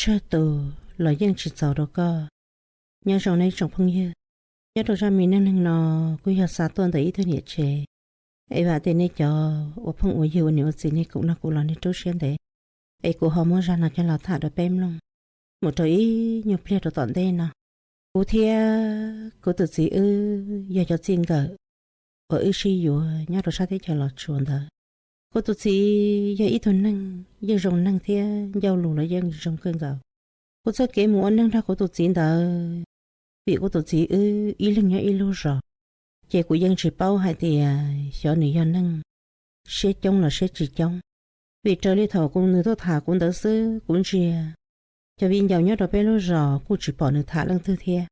tsawg tus los yeej tsis txaus rau koj. Nyob zoo nej tsoom phooj ywg, nyob rau zaj me neej neeg no kuj yog xa tuaj ntawm ib tug niam tsev. Es vam tias nej cov ua phooj ua ywg ua niam ua txiv nej koom nrog kuv los nej rub siab ntev, es kuv ho muab zaj no coj los tham rau peb mloog mus rau ib nyuag pliag rau tom ntej no. Kuv thiab kuv tus txiv wb yog cov txij nkawm uas wb sib yuav nyob rau sab teb chaws Los Tsuas ntawd. Kuv tus txiv yog ib tug neeg yeej zoo neeg thiab ncauj lus los yeej zoo kawg nkaus. Kuv txoj kev mus ua neej nrog kuv tus txiv ntawd, vim kuv tus txiv wb ib leeg nyob ib lub zos, ces kuv yeej tsis paub hais tias xyov nws yog neeg siab coob los siab tsis coob. Vim raws li thaum kuv nws tuaj tham kuv ntawd xwb kuv ntsia cov viv ncaus nyob rau peb lub zos kuj tsis pom nws tham leej twg thiab.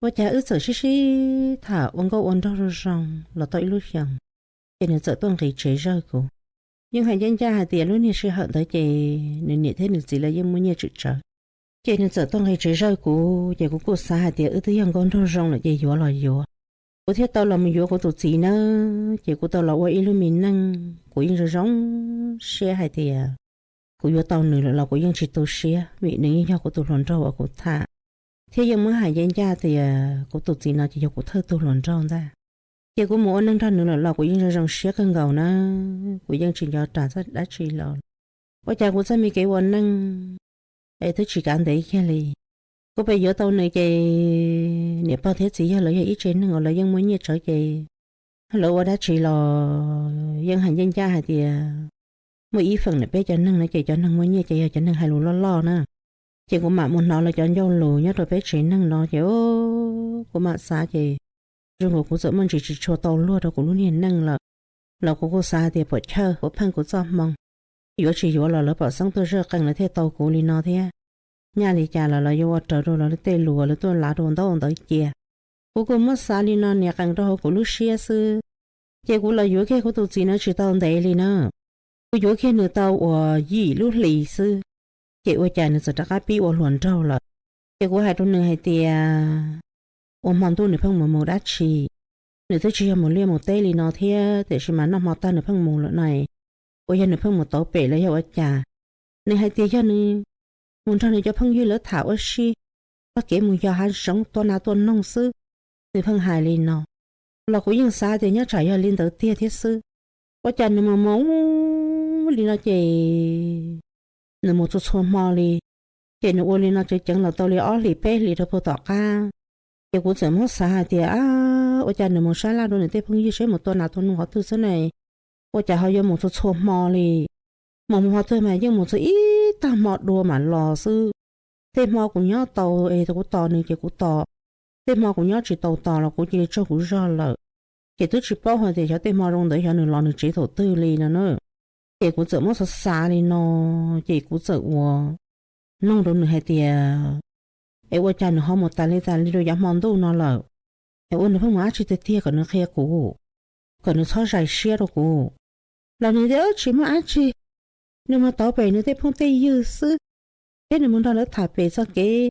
Ua cas wb txawm sib sib tham ua nkauj ua nraug zoo zoo los tau ib lub xyoos, ces nws txawm tuaj nqis tsev zawj kuv. Yeej hais ncaj ncaj hais tias lub niag sij hawm ntawd ces nws niam thiab nws txiv lawv yeej muaj nyiaj tswm tsawv, ces nws txawm tuaj nqis tsev zawj kuv, ces kuv kuj xav hais tias wb twb yog nkauj nraug zoo lawm ces yuav los yuav, kuv thiaj tau los mus yuav kuv tus txiv nawb. Ces kuv tau los ua ib lub me neej kuv yeej zoo zoo siab hais tias kuv yuav tau nws lawm los kuv yeej tsis tu siab vim nws yeej yog kuv tus hluas nraug uas kuv tham, thiab yeej muab hais ncaj ncaj tias kuv tus txiv no ces yog kuv thawj tug hluas nraug ntag. Ces kuv mus ua neej nrog nws lawm los kuv yeej zoo zoo siab kawg nkaus na, kuv yeej tsis nco ras txog dab tsi los. Ua cas kuv txoj me kev ua neej es twb tsis kav ntev kiag li. Kuv pheej yuav tau nws ces niam pog thiab txiv yawg lawv yog ib tsev neeg uas lawv yeej muaj nyiaj tsawv ces lawv ua dab tsi los yeej hais ncaj ncaj hais tias muaj ib feem ntawm peb cov neeg no ces cov neeg muaj nyiaj ces yog cov neeg hais lus loj loj na. Ces kuv mam mus hnov lawv cov ncauj lus nyob rau peb tsev neeg no ces kuv mam xav ces zoo nkaus kuv txawm muaj ntsis tsis tshua tau luag rau kuv lub niag neej lawm. Los kuv kuj xav tias pom chawj puav pheej kuv txoj hmoo, yuav tsis yuav los lawv pom xeeb tuaj zawj qees lawv thiaj tau kuv li no thiab. Nyaj li cas los lawv yuav ua raws rau lawv tej lus uas lawv tuaj lav rau ntaub ntawv cia. Kuv kuj muab xav li no nias qees rau hauv kuv lub siab xwb. Ces kuv los yuav kiag kuv tus txiv no tsis tau ntev li na, kuv yuav kiag nws tau uas yim lub hlis xwb, ces ua cas nws txawm rov qab pib ua hluas nraug lawm. Ces kuv hais rau nws hais tias ua hmo ntuj nws pheej mus mus dab tsi, nws twb tsis yog mus liaj mus teb li no thiab tiam sis mas noj hmo tag nws pheej mus lawm no, uas yog nws pheej mus tauv pem los yog ua cas. Nws hais tias yog nws mus nrog nws cov phooj ywg lawv tham ua si, txoj kev mus yos hav zoov tua nas tua noog xwb, nws pheej hais li no. Los kuv yeej xav tias nyob tsam yog li ntawd tiag thiab xwb. Ua cas nws mus mus li no ces nws mus txhua txhua hmo li, ces nws ua li no ceev ceev los tau li ob hlis peb hlis rau puag tom qab. Ces kuv txawm muab xav hais tias ua cas nws mus sab laj rau nws tej phooj ywg seb mus tua nas tua noog qhov twg xwb ne, ua cas ho yuav mus txhua txhua hmo li. Mus mus qhov twg mas yeej mus txog ib tag hmo dua mam los xwb. Tej hmo kuv nyob tau es kuv tos nws ces kuv tos, tej hmo kuv nyob tsis tau tos los kuv cia li tsaug kuv zog lawm. Ces twb tsis paub hais tias xyov tej hmo zoo ntawd xyov nws los nws tsev thaum twg li no na. Ces kuv txawm muab xav xav li no, ces kuv txawm ua noog rau nws hais tias es ua cas nws ho mus tas li tas li rau yav hmo ntuj no lawm, es ua nws pheej mus dab tsi tiag tiag kom nws qhia kuv, kom nws txhob zais siab rau kuv. Los nws tias tsis muaj dab tsi, nws mus tauv pem nws tej phooj tej ywg xwb, thiab nws mus nrog lawv tham pem txoj kev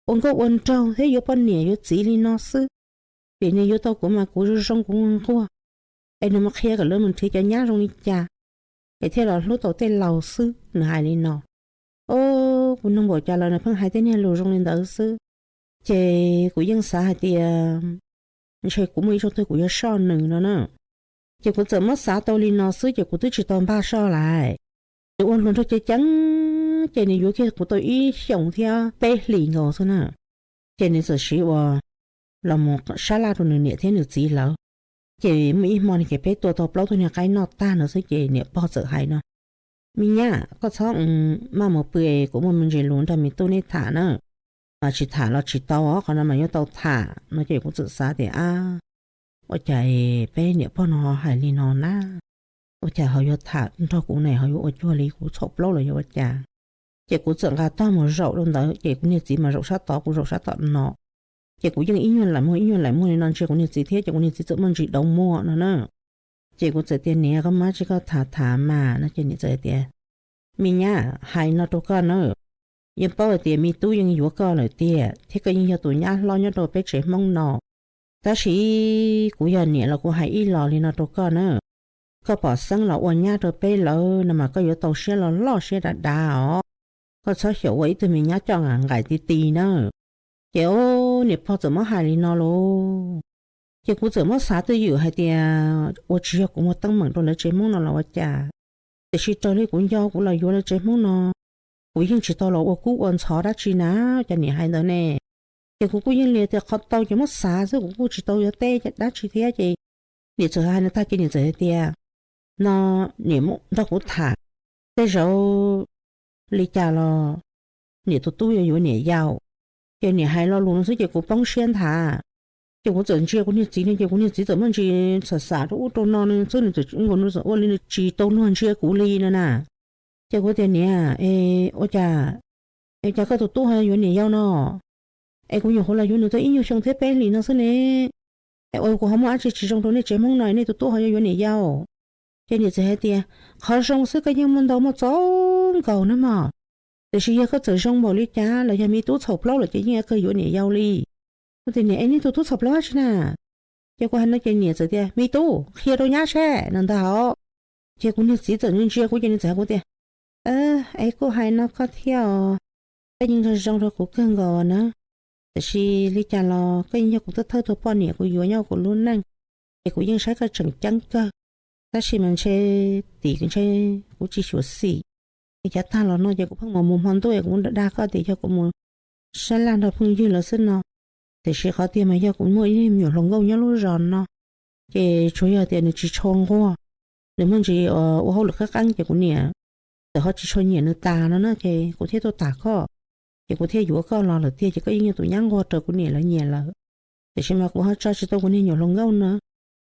ua nkauj ua nraug thiab yuav poj niam yuav txiv li no xwb. Vim nws yuav tau kuv mas kuv zoo zoo kuv nquag, es nws mus qhia kom lawv mus nrhiav cov nyab zoo li cas, es thiaj los hlub tau tej laus xwb, nws hais li no. Au, kuv noog npaum cas los nws pheej hais tej niag lus zoo li ntawd xwb. Ces kuv yeej xav hais tias ntshe kuv muaj ib zaug twg kuv yuav soj nws no na. Ces kuv txawm muab xav tau li no xwb ces kuv twb tsis tau npaj soj lawm. Nws ua hluas nraug ceev ceev, ces nws yuav kiag kuv tau ib xyoos thiab peb hlis nkaus xwb na. Ces nws txawm siv ua los mus sab laj rau nws niam thiab nws txiv lawv. Ces muaj ib hmo no ces peb tua tau plaub tug niag qaib noj tag no xwb ces niam pog txawm hais no, me nyab, koj txhob maj mus pw, kuv muaj me ntsis lus nrog me tub neb tham na. Mas tsis tham los tsis tau, qhov no mas yuav tau tham no. Ces kuv txawm xav tias ab, ua cas peb niam pog no ho hais li no na, ua cas ho yuav tham nrog kuv ne, ho yuav ua cuag li kuv txhaum plaub los yog ua cas. Ces kuv txawm nqa tog mus zaum rau ntawd ces kuv niag txiv mas zaum sab tod kuv zaum sab tom no. Ces kuv yeej ib nyuag lam muag ib nyuag lam muag li no ntsia kuv niag txiv thiab ces kuv niag txiv txawm muaj ntsis dauv muag no na. Ces kuv txawm tias niam, koj muab dab tsi koj tham tham mas no ces niam txawm tias, me nyab, hais no rau koj na, yeej paub hais tias me tub yeej yuav koj lawm tiag thiab koj yeej yog tus nyab hlob nyob rau peb tsev Hmoob no. Tab sis kuv yog niam los kuv hais ib los li no rau koj na, koj pom xeeb los ua nyab rau peb lawm no mas koj yuav tau siab loj loj siab dav dav os. koj txhob xyaum ua ib tug me nyab coj nqaim nqaim ti ti na. Ces o, niam pog txawm muab hais li no lauj. Ces kuv txawm muab xav twj ywm hais tias ua tsis yog kuv muag teeb meem rau lawv tsev Hmoob no los ua cas, tiam sis raws li kuv nco kuv los yuav lawv tsev Hmoob no, kuv yeej tsis tau los ua kub ua ntxhov dab tsi na, cas niam hais ntawd ne. Ces kuv kuj yeej li tias qhov tau ces muab xav xwb, kuv kuj tsis tau yuav teb dab tsi thiab. Ces niam txawm hais no tag ces niam txawm hais tias, no, niam nrog kuv tham, tej zaum li cas los niam tus tub yuav yuav niam yau. Ces niam hais lo lus no xwb ces kuv poob siab nthav. Ces kuv txawm ntsia kuv niag txiv no ces kuv niag txiv txawm muaj ntsis xam xam rau ub rau no xwb, nws txawm ua li nws tsis tau luag ntsia kuv li no na. Ces kuv tias niam, es ua cas, es cas koj tus tub ho yuav niam yau no? Es kuv nyuam qhuav los yuav nws tau ib nyuag xyoo thiab peb hlis no xwb ne. Es ua kuv ho muaj dab tsi tsis zoo rau nej tsev Hmoob no nej tus tub ho yuav yuav niam yau? Ces niam txiv hais tias, qhov zoo xwb koj yeej muaj ntau muaj txaus nkaus na mog, tiam sis yog koj txawm zoo npaum li cas los yog me tub txhaum plaub lawm ces yeej yuav kawg yuav niam yau li. Kuv tias niam, es nej tus tub txhaum plaub dab tsi na? Ces kuv hais no ces niam txawm tias, me tub, qhia rau nyab seb no ntag hos. Ces kuv niag txiv txawm ntsia ntsia kuv ces nws txawm hais kuv tias, es kuj hais no koj thiab os, koj yeej zoo zoo rau kuv kawg nkaus na, tiam sis li cas los koj yeej yog kuv thawj thawj tug poj niam kuv yuav nyob kuv lub neej, ces kuv yeej saib koj tseem ceeb kawg. Tab sis mas ntshe tim ntshe kuv tsis xyuam xim, es yav tag los no ces kuv pheej mus mus hmo ntuj es kuv dag koj tias yog kuv mus sab laj nrog phooj ywg lawm xwb no, tiam sis qhov tiag mas yog kuv muaj ib me nyuam hluas nkauj nyob lub zos no, ces tsuas yog tias nws tsis tshua nquag, nws muaj ntsis ua hauj lwm qab qeeb ces kuv niam txawm ho tsis tshua nyiam nws tas no na ces kuv thiaj tuaj tham koj, ces kuv thiaj yuav koj los lawm tiag ces koj yeej yog tus nyab nquag raws kuv niam lawv nyiam lawm. Tiam sis mas kuv ho tso tsis tau kuv niag nyuam hluas nkauj no,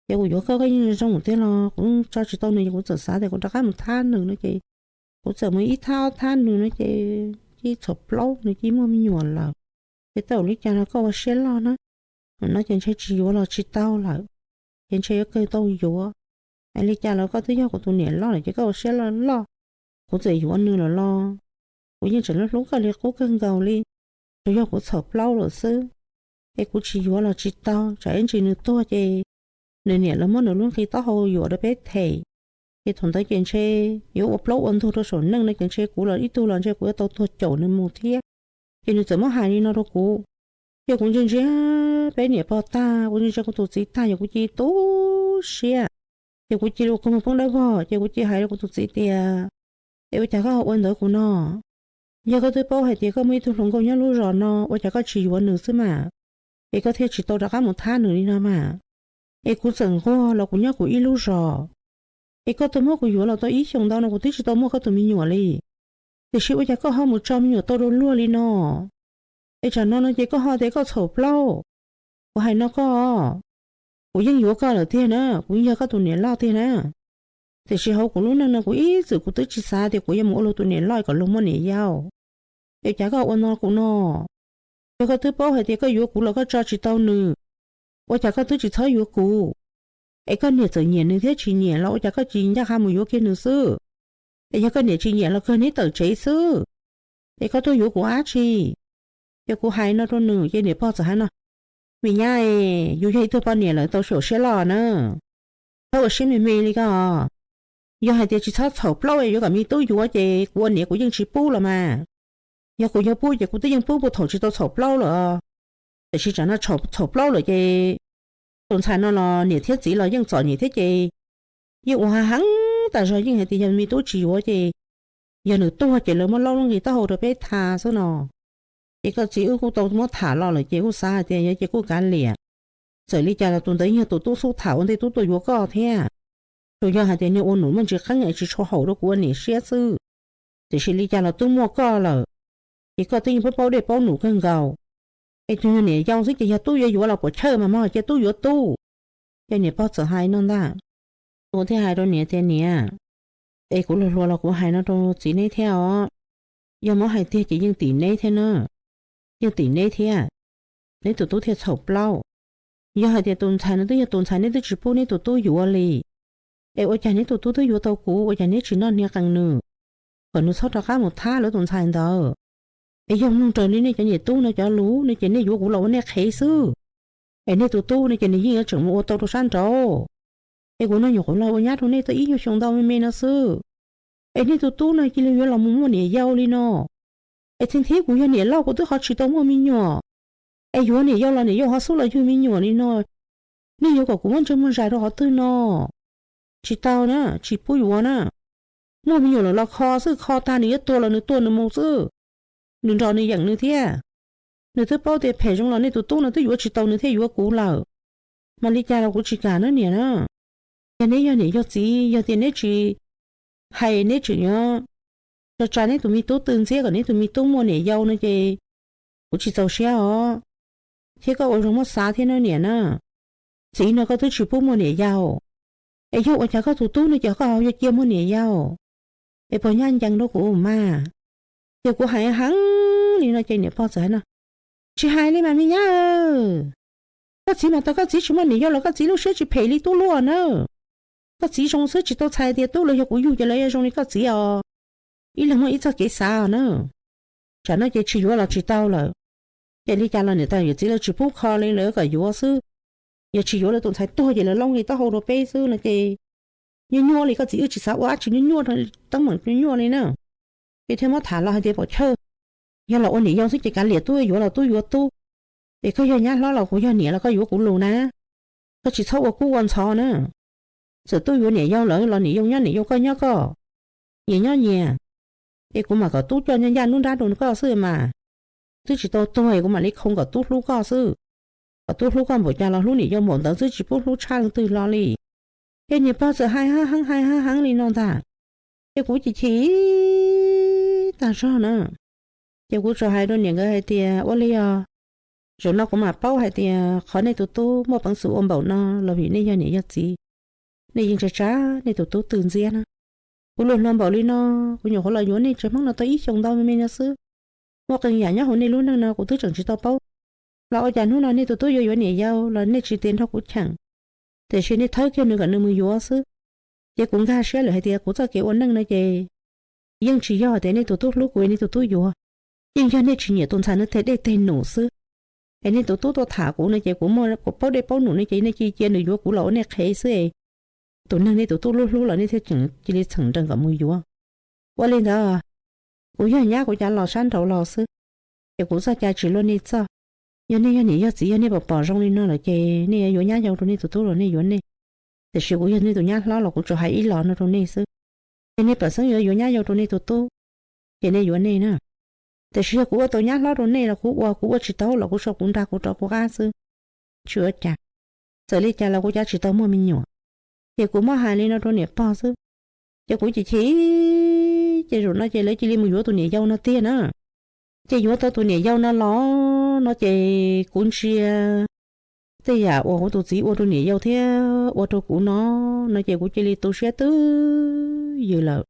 ces kuv yuav koj koj yeej zoo zoo tiag los kuv tso tsis tau nws ces kuv txawm xav tias kuv rov qab mus thab nws no ces kuv txawm mus ib thab ob thab nws no ces cia li txhaum plaub nws cia li muaj me nyuam lawm. Ces tau li cas los koj ua siab loj na, no ces ntshe tsis yuav los tsis tau lawm, ces ntshe yuav kawg tau yuav. Es li cas los koj twb yog kuv tus niam loj lawm ces koj ua siab loj loj, kuv txawm yuav nws lawm los kuv yeej tseem hlub hlub koj li qub kawg nkaus li, tsuas yog kuv txhaum plaub lawm xwb. Es kuv tsis yuav los tsis tau, tsam ib ntsis nws tuag ces nws niam lawv muab nws lub nqi taub hau yuam rau peb them, ces thaum ntawd ces ntshe yuav ua plaub ua ntug rau saum neej no ces ntshe kuv los ib tug los ntshe kuv yuav tau tuag caum nws mus thiab. Ces nws txawm muab hais li no rau kuv, ces kuv ntsia ntsia peb niam pog tag, kuv ntsia ntsia kuv tus txiv tag, yog kuv cia li tu siab, ces kuv cia li ua kua muag poob dawb vog, ces kuv cia li hais rau kuv tus txiv tias, es ua cas koj ho ua ntawd kuv no? Yog koj twb paub hais tias koj muaj ib tug hluas nkauj nyob lub zos no ua cas koj tsis yuav nws xwb mas, es koj thiaj tsis tau rov qab mus thab nws li no mas. Es kuv txawm nquag los kuv nyob kuv ib lub zos, es koj twb muab kuv yuav los tau ib xyoos ntau no kuv twb tsis tau muaj koj tus me nyuam li, tiam sis ua cas koj ho mus tso me nyuam tau rau luag li no? Es tsam no no ces koj ho tias koj txhaum plaub. Kuv hais no koj, kuv yeej yuav koj lawm tiag na, kuv yog koj tus niam loj tiag na, tiam sis hauv kuv lub neej no kuv ib txwm kuv twb tsis xav tias kuv yuav mus ua luag tus niam loj kom luag muaj niam yau. Es cas koj ua no kuv no? Yog koj twb paub hais tias koj yuav kuv los koj tso tsis tau nws, ua cas koj twb tsis txhob yuav kuv? Es koj niam txawm nyiam nws thiab tsis nyiam los ua cas koj tsis ncaj qha mus yuav kiag nws xwb? Es yog koj niam tsis nyiam los kawg neb tawm tsev xwb, es koj tuaj yuav kuv dab tsi? Ces kuv hais no rau nws ces niam pog txawm hais no, me nyab, yus yog ib tug poj niam lawm tau xyaum siab loj na, txhob ua siab me me li koj. Yog hais tias tsis txhob txhaum plaub es yuav kom me tub yuav ces kuv ua niam kuv yeej tsis pub los mas. Yog kuv yuav pub ces kuv twb yeej pub puag thaum tsis tau txhaum plaub lawm, tiam sis tsam no txhaum plaub lawm ces tus ntxhais no los niam thiab txiv los yeej txom nyem thiab ces yeej ua heev tas zog, yeej hais tias yog me tub tsis yuav ces yog nws tuag ces lawv muab laub lub nqi taub hau rau peb tha xwb no. Ces koj txiv wb kuj tau muab tham los lawm ces kuj xav hais tias yog ces kuj kav liam, txawm li cas los tus ntawd yog tus tub xub tham ua ntej tub tuaj yuav koj thiab. Tsuas yog hais tias niag ua num muaj ntsis qeeb es tsis tshua haum rau kuv ua niam siab xwb, tiam sis li cas los twb muaj koj lawm, ces koj twb yeej paub paub dej paub num kawg nkaus. Es tus yog niam yau xwb ces yog tub yuav yuav los puas chawj mas mog, cia tub yuav tub. Ces niam pog txawm hais no ntag. Kuv thiaj hais rau niam tias niam, es kuv luag hluas los kuv hais no rau txiv neb thiab os, yog muab hais tiag ces yeej tim neb thiab na, yeej tim neb thiab, neb tus tub thiaj txhaum plaub. Yog hais tias tus ntxhais no twb yog tus ntxhais neb twb tsis pub neb tus tub yuav li, es ua cas neb tus tub twb yuav tau kuv ua cas neb tsis noj hniav qees nws, kom nws txhob rov qab mus thab lawv tus ntxhais ntawd? Es yog mloog raws li nej cov niam tub no cov lus no ces nej yuav kuv los ua nej qhev xwb, es nej tus tub no ces nws yeej yuav tseem mus ua tau rau sab nraud. Es kuv no nyuam qhuav los ua nyab rau nej tau ib nyuag xyoo ntau me me no xwb, es nej tus tub no cia li yuav los mus muaj niam yau li no. Es thib thib kuv yog niam loj kuv twb ho tsis tau muaj me nyuam, es yuav niam yau los niam yau ho xub los yug me nyuam li no, nej yuav kom kuv muab ntsia muag zais rau qhov twg no? Tsis tau na, tsis pub yuav na. Muaj me nyuam lawm los kho xwb, kho tag nws yuav tuag los nws tuag nws mus xwb, nws nrog nws yeem nws thiab. Nws twb paub tias phem zoo los nej tus tub no twb yuav tsis tau nws thiaj yuav kuv lawm. Mas li cas los kuv tsis kam na niam na. Yog neb yog niam yog txiv, yog tias neb tsis hais, neb tseem yuav tsa tsa neb tus me tub tw ntxiab kom neb tus me tub muaj niam yau no ces kuv tsis txaus siab os. Thiab koj ua zoo muab xav thiab na niam na. Txiv no koj twb tsis pub muaj niam yau, es yog ua cas koj tus tub no ces koj ho yuav cia muaj niam yau? Es puas nyaj ncees rau kuv mas? Ces kuv hais heev li no ces niam pog txawm hais no, tsis hais li mas me nyab, koj txiv mas tau koj txiv tsis muaj niam yau los koj txiv lub siab tsis phem li tub luaj na. Koj txiv zoo xwb, tsis tau txhais tias tub los yog kuv yug ces lawv yuav zoo li koj txiv os. Ib leeg muaj ib txoj kev xav os na. Tsam no ces tsis yuav los tsis tau lawm. Ces li cas los niam tais yawm txiv lawv tsis pub kho li, lawv kom yuav xwb. Yog tsis yuav lawv tus ntxhais tuag ces lawv loob li taub hau rau peb xwb no ces nyuaj nyuaj li, koj txiv wb tsis xav ua dab tsi, nyuaj nyuaj, teeb meem nyuaj nyuaj li na. Ces thiaj muab tham los hais tias pom chawj, yog los ua niam yau xwb ces kav liam, tub yuav los tub yuav tub. Es koj yog nyab hlob los kuv yog niam los koj yuav kuv lus na. Koj tsis txhob ua kub ua ntxhov na. Txawm tub yuav niam yau lawm los niam yau nyob niam yau, koj nyob koj, nyias nyob nyias. Es kuv mam kom tub coj ncaj ncaj nruab nrab rau koj xwb mas. Twb tsis tau tuag es kuv mam li khoo kom tub hlub koj xwb. Kom tub hlub koj npaum cas los hlub niam yau npaum ntawd xwb, tsis pub hlub tshaj leej twg los li. Ces niam pog txawm hais haj heev, hais haj heev li no ntag. Ces kuv chim chim tag zog na. Ces kuv tsuas hais rau niam nkawd hais tias ua li os, zaum no kuv mam paub hais tias qhov nej tus tub muaj peev xwm ua npaum no los vim nej yog niam yog txiv, nej yeej tsa tsa nej tus tub tw ntxiab na. Kuv luag hluas npaum li no, kuv nyuam qhuav los yuav nej tsev Hmoob no tau ib xyoos ntau me me no xwb. Muaj qee yam nyob hauv nej lub neej no kuv twb tseem tsis tau paub. Los ua cas hnub no nej tus tub yuav yuav niam yau los nej tsis tias nrog kuv cheem, tiam sis nej thawb kiag nws kom nws mus yuav xwb. Ces kuv nkag siab lawm hais tias kuv txoj kev ua neej no ces yeej tsis yog tias nej tus tub hlub kuv es nej tus tub yuav, yeej yog nej tsis nyiam tus ntxhais no teg dej teg num xwb. Es nej tus tub tuaj tham kuv no ces kuv muaj kuv paub dej paub num no ces nej cia cia nws yuav kuv los ua nej qhev xwb es tus neeg nej tus tub hlub hlub los nej thiaj tseem cia li txheem nrees kom mus yuav. Ua li ntawd, kuv yog nyab kuv cav los sab nraud los xwb, ces kuv txoj cai tsis luaj nej txoj. Yog nej yog niam yog txiv, yog nej pom pom zoo li no lawm ces nej yuav nyab yau rau nej tus tub los nej yuav nej. Tiam sis kuv yog nej tus nyab hlob los kuv tsuas hais ib los no rau nej xwb. Yog nej pom xeeb yuav yuav nyab yau rau nej tus tub, ces nej yuav nej na. Tiam sis yog kuv ua tau nyab hlob rau nej los kuv ua, kuv ua tsis tau los kuv sau kuv nra kuv rov kuv qab xwb, tsis ua cas. Txawm li cas los kuv cav tsis tau muaj me nyuam. Ces kuv muab hais li no rau niam pog xwb, ces kuv chim chim, ces zaum no ces lawv cia li mus yuav tus niam yau no tiag na. Ces yuav tau tus niam yau no los no ces kuv ntsia tej yam uas kuv tus txiv ua rau niam yau thiab ua rau kuv no, no ces kuv cia li tu siab twb ywm lawm.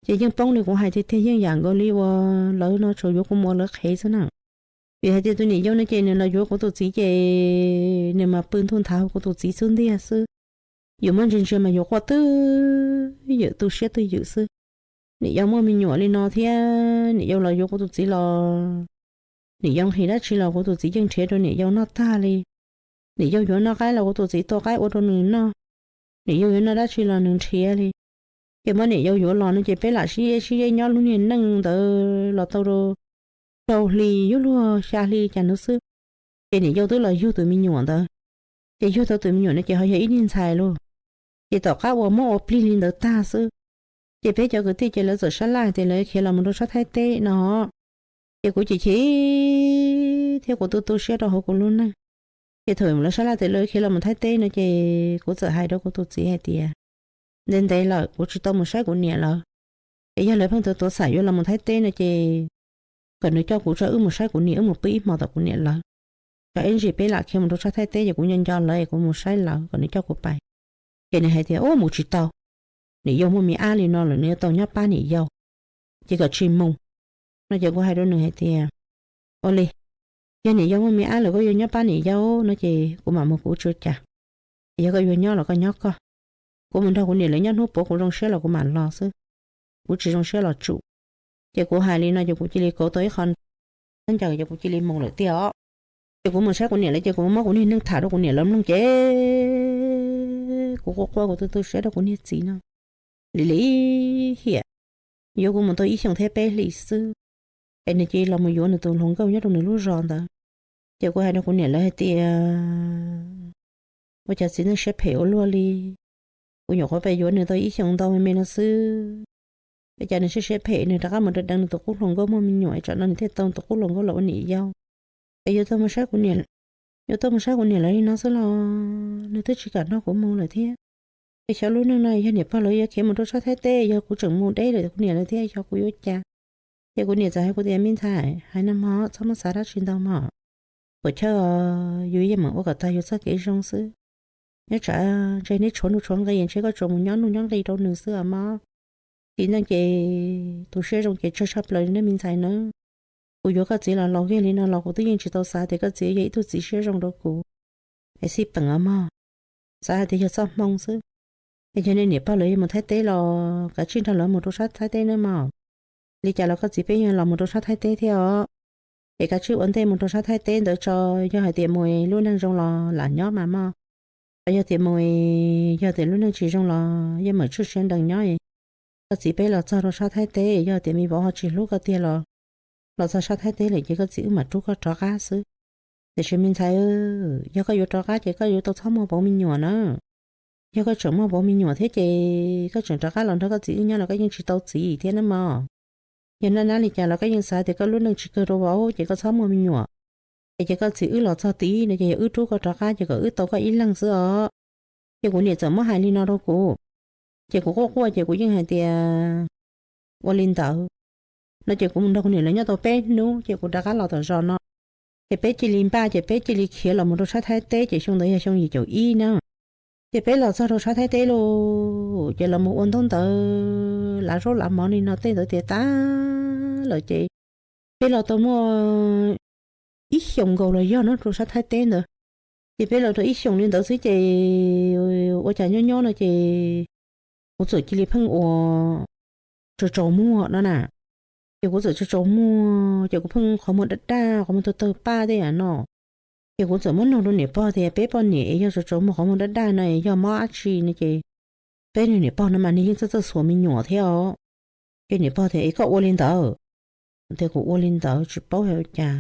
Ces yeej poob li kuv hais tiag tiag, yeej yam nkaus li uas lawv no tsuas yuav kuv mus ua lawv qhev xwb na. Vim hais tias tus niam yau no ces nws los yuav kuv tus txiv ces nws mas pw ntuj nthav hauv kuv tus txiv xub ntiag xwb. Yus muab ntsia ntsia mas yus quaj twb ywm, tu siab twb ywm xwb. Niam yau muaj me nyuam li no thiab niam yau los yuav kuv tus txiv los, niam yau nqhis dab tsi los kuv tus txiv yeej nrhiav rau niam yau noj tag li. Niam yau yuav noj qaib los kuv tus txiv tua qaib ua rau nws noj. Niam yau yuav noj dab tsi los nws nrhiav li. Ces muab niam yau yuav los no ces peb lam sib sib nyob lub niag neej ntawd los tau rau rau hli, yuav luag xya hli cas ntawd xwb, ces niam yau twb los yug tus me nyuam ntawd. Ces yug tau tus me nyuam no ces ho yog ib niag ntxhais lauj. Ces tom qab uas muab ua plig li ntawd tag xwb, ces peb cov kwv tij ces lawv txawm sab laj tias lawv khiav los mus rau sab Thaib teb no. Ces kuv chim chim thiab kuv tu tu siab rau hauv kuv lub neej. Ces thaum lawv sab laj tias lawv khiav los mus Thaib teb no ces kuv txawm hais rau kuv tus txiv hais tias, ntev ntev lawm kuv tsis tau mus saib kuv niam lawv. Es yog lawv pheej tuav tuav xam yuav los mus Thaib teb no ces kom nws coj kuv tso wb mus saib kuv niam, wb mus pw ib hmo tom kuv niam lawv. Tsam ib ntsis peb lam khiav mus rau sab Thaib teb ces kuv nco nco lawv es kuv mus saib lawv, kom nws coj kuv pais. Ces nws hais tias, ub, mus tsis tau, niam yau muaj me ab li no lawm, nws yuav tau nyob pab niam yau, ces kom tsis mus no. Ces kuv hais rau nws hais tias, ua li, yog niam yau muaj me ab lawm koj yuav nyob pab niam yau no ces kuv mam mus, kuv tsis ua cas. Yog koj yuav nyob los koj nyob koj, kuv mus nrog kuv niam lawv nyob hnub puav, kuv zoo siab los kuv mam los xwb, kuv tsis zoo siab los tsum. Ces kuv hais li no ces kuv cia li kauv tau ib qho ncaws ces kuv cia li mus lawm tiag os. Ces kuv mus saib kuv niam lawv ces kuv muab kuv niag neej tham rau kuv niam lawv mloog ces kuv quaj quaj kuv tu tu siab rau kuv niag txiv no. Lim lim hiam, yuav kuv mus tau ib xyoos thiab peb hlis xwb, es nws cia li los mus yuav nws tus hluas nkauj nyob rau nws lub zos ntawd. Ces kuv hais rau kuv niam lawv hais tias, ua cas txiv neej siab phem ua luaj li, kuv nyuam qhuav pem yuav nws tau ib xyoos ntau me me no xwb, ua cas nws siab siab phem, nws rov qab mus deev nws tus qub hluas nkauj muaj me nyuam, tsam no nws thiaj tau tus qub hluas nkauj los ua niam yau. Es yuav tuaj mus saib kuv niam, yuav tuaj mus saib kuv niam lawv li no xwb los nws twb tsis kam nrog kuv mus lawm thiab. Es xyov lub neej no yog niam pog lawv yuav khiav mus rau sab Thaib teb, yog kuv tseem mus deb lawm kuv niam lawv thiab xyov kuv yuav ua cas. Ces kuv niam txawm hais kuv tias, me ntxhais, hais no mog, txhob muab xav dab tsi ntau mog. Puas chawj, yus yeej meem ua kom tag yus txoj kev zoo xwb. Nyob tsam ntshe neb tshuav nuj tshuav nqi, ntshe koj tsuas mus nyob nuj nyob nqi rau nws xwb os mog. Txiv neej ces tus siab zoo ces tsawg tshaj plaws li nawb me ntxhais nawb. Kuv yuav koj txiv los laus kiag li no los kuv twb yeej tsis tau xav tias koj txiv yog ib tug txiv siab zoo rau kuv. Es xij peem os mog, xav hais tias yog txoj hmoo xwb. Es yog nej niam pog lawv yuav mus Thaib teb los kav tsij nrog lawv mus rau sab Thaib teb nawb mog. Li cas los koj txiv peb yeej los mus rau sab Thaib teb thiab os. Es kav tsij ua ntej mus rau sab Thaib teb ntawd tso, yog hais tias mus lub neej zoo los lam nyob mas mog. Yog tias mus, yog tias lub neej tsis zoo los yeej meem tswj siab nrees nyob. Koj txiv peb los txog rau sab Thaib teb, yog tias me vauv ho tsis hlub koj tiag los, los txog sab Thaib teb lawm ces koj txiv wb mam rub koj rov qab xwb. Tiam sis me ntxhais, yog koj yuav rov qab ces koj yuav tau txhob muaj vauv me nyuam na. Yog koj tseem muaj vauv me nyuam thiab ces koj tseem rov qab los nrog koj txiv wb nyob los koj yeej tsis tau txiv thiab na mog. Yog nab nab li cas los koj yeej xav tias koj lub neej tsis kawg rau vauv ces koj txhob muaj me nyuam. Es ces koj txiv wb los txog tid no ces yog wb rub koj rov qab ces kom wb tau koj ib leeg xwb os. Ces kuv niam txawm muab hais li no rau kuv, ces kuv quaj quaj ces kuv yeej hais tias ua li ntawd no ces kuv mus nrog kuv niam lawv nyob tau peb hnub ces kuv rov qab los tom zos no. Ces peb cia li npaj ces peb cia li khiav los mus rau sab Thaib teb ces xyoo ntawd yog xyoo yim caum ib na. Ces peb los txog rau sab Thaib teb lauj, ces los mus ua ntaub ntawv lav zaub lav mov li no tej ntawd tiav tas lawm ces peb los tau muaj ib xyoos nkaus los yog no rau sab Thaib teb ntawd. Ces peb los rau ib xyoos li ntawd xwb ces ua cas nyob nyob no ces kuv txawm cia li pheej ua tsaus tsaus muag no na. Ces kuv txawm tsaus tsaus muag ces kuv pheej qhov muag daj daj, qhov muag tawg tawg paj tej no. Ces kuv txawm muab nug rau niam pog tias peb poj niam es yog tsaus tsaus muag qhov muag daj daj no es yog mob dab tsi no ces peb niam pog no mas nws yeej txawj txawj xuas me nyuam thiab os. Ces niam pog tias es koj ua li ntawd, tias kuv ua li ntawd tsis paub hais ua cas.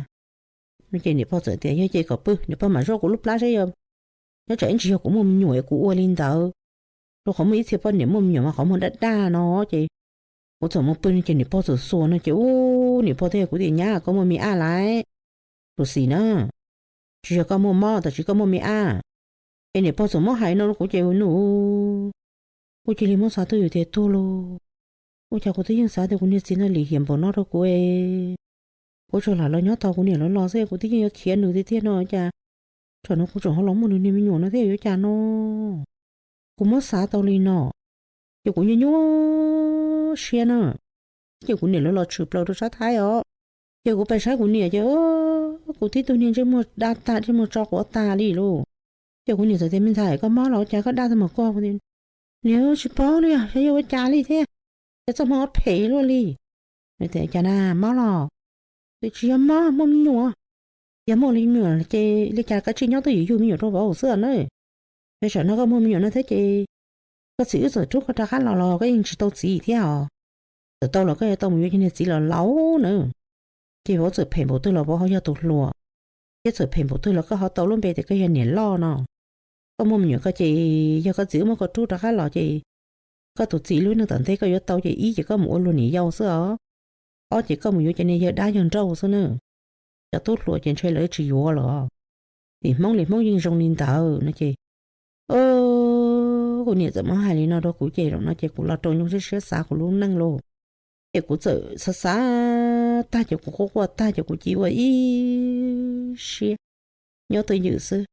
No ces niam pog txawm tias yog ces kom pw, niam pog mam zuaj kuv lub plab seb yog nyob tsam ib ntsis yog kuv muaj me nyuam es kuv ua li ntawd. Rau qhov muaj ib txhia poj niam muaj me nyuam mas qhov muag daj daj no ces kuv txawm mus pw no ces niam pog txawm xuas no ces ub niam pog thiaj hais kuv tias nyab koj muaj me ab lawm, tus xis na, tsis yog koj muaj mob tab sis koj muaj me ab. Es niam pog txawm muab hais no rau kuv ces nws kuv cia li muab xav twj ywm tias tuag lauj, ua cas kuv twb yeej xav tias kuv niag txiv no lim hiam npaum no rau kuv, kuv tsuas lam los nyob tos kuv niam lawv los xwb kuv twb yeej yuav khiav nws tiag tiag no cas tsam no kuv tseem ho los muaj nws niag me nyuam no thiab yuav cas no. Kuv muab xav tau li no, ces kuv nyuaj nyuaj siab na, ces kuv niam lawv los tshwm plaws rau sab Thaib os. Ces kuv pais saib kuv niam ces kuv tib tug niag ntsej muag daj tag, ntsej muag tso quav tag li lauj. Ces kuv niam txawm tias me ntxhais koj mob los ua cas koj daj tag mus koj, niam tsis paub li, xyov yog ua cas li thiab, ces txoj hmoo phem luaj li. Cas na mob los? Twb tsis yog mob, muaj me nyuam. Yog muaj me nyuam ces li cas koj tsis nyob twj ywm yug me nyuam rau vauv xwb na. Yog tsam no koj muaj me nyuam no thiab ces koj txiv wb txawm rub koj rov qab los los koj yeej tsis tau txiv thiab os. Txawm tau los koj yuav tau mus yuav cov niag txiv los laus na. Ces vauv txawm phem npaum twg los vauv ho yog tus hluas, thiab txawm phem npaum twg los koj ho tau lub npe tias koj yog niam loj no. Koj muaj me nyuam koj ces yog koj txiv wb muab koj rub rov qab los ces koj tus txiv lub neej tom ntej koj yuav tau ces ib ces koj mus ua luag niam yau xwb os, ob ces koj mus yuav cov niag yawg dab yawg nrauj xwb na. Cov tub hluas ces ntshe lawv tsis yuav los. Tim Hmoob li Hmoob yeej zoo li ntawd no ces kuv niam txawm muab hais li no rau kuv ces zaum no ces kuv los rau nyuj siab siab xav kuv lub neej lauj. Ces kuv txawm xav xav tag ces kuv quaj quaj tag ces kuv cia ua ib siab nyob twj ywm xwb.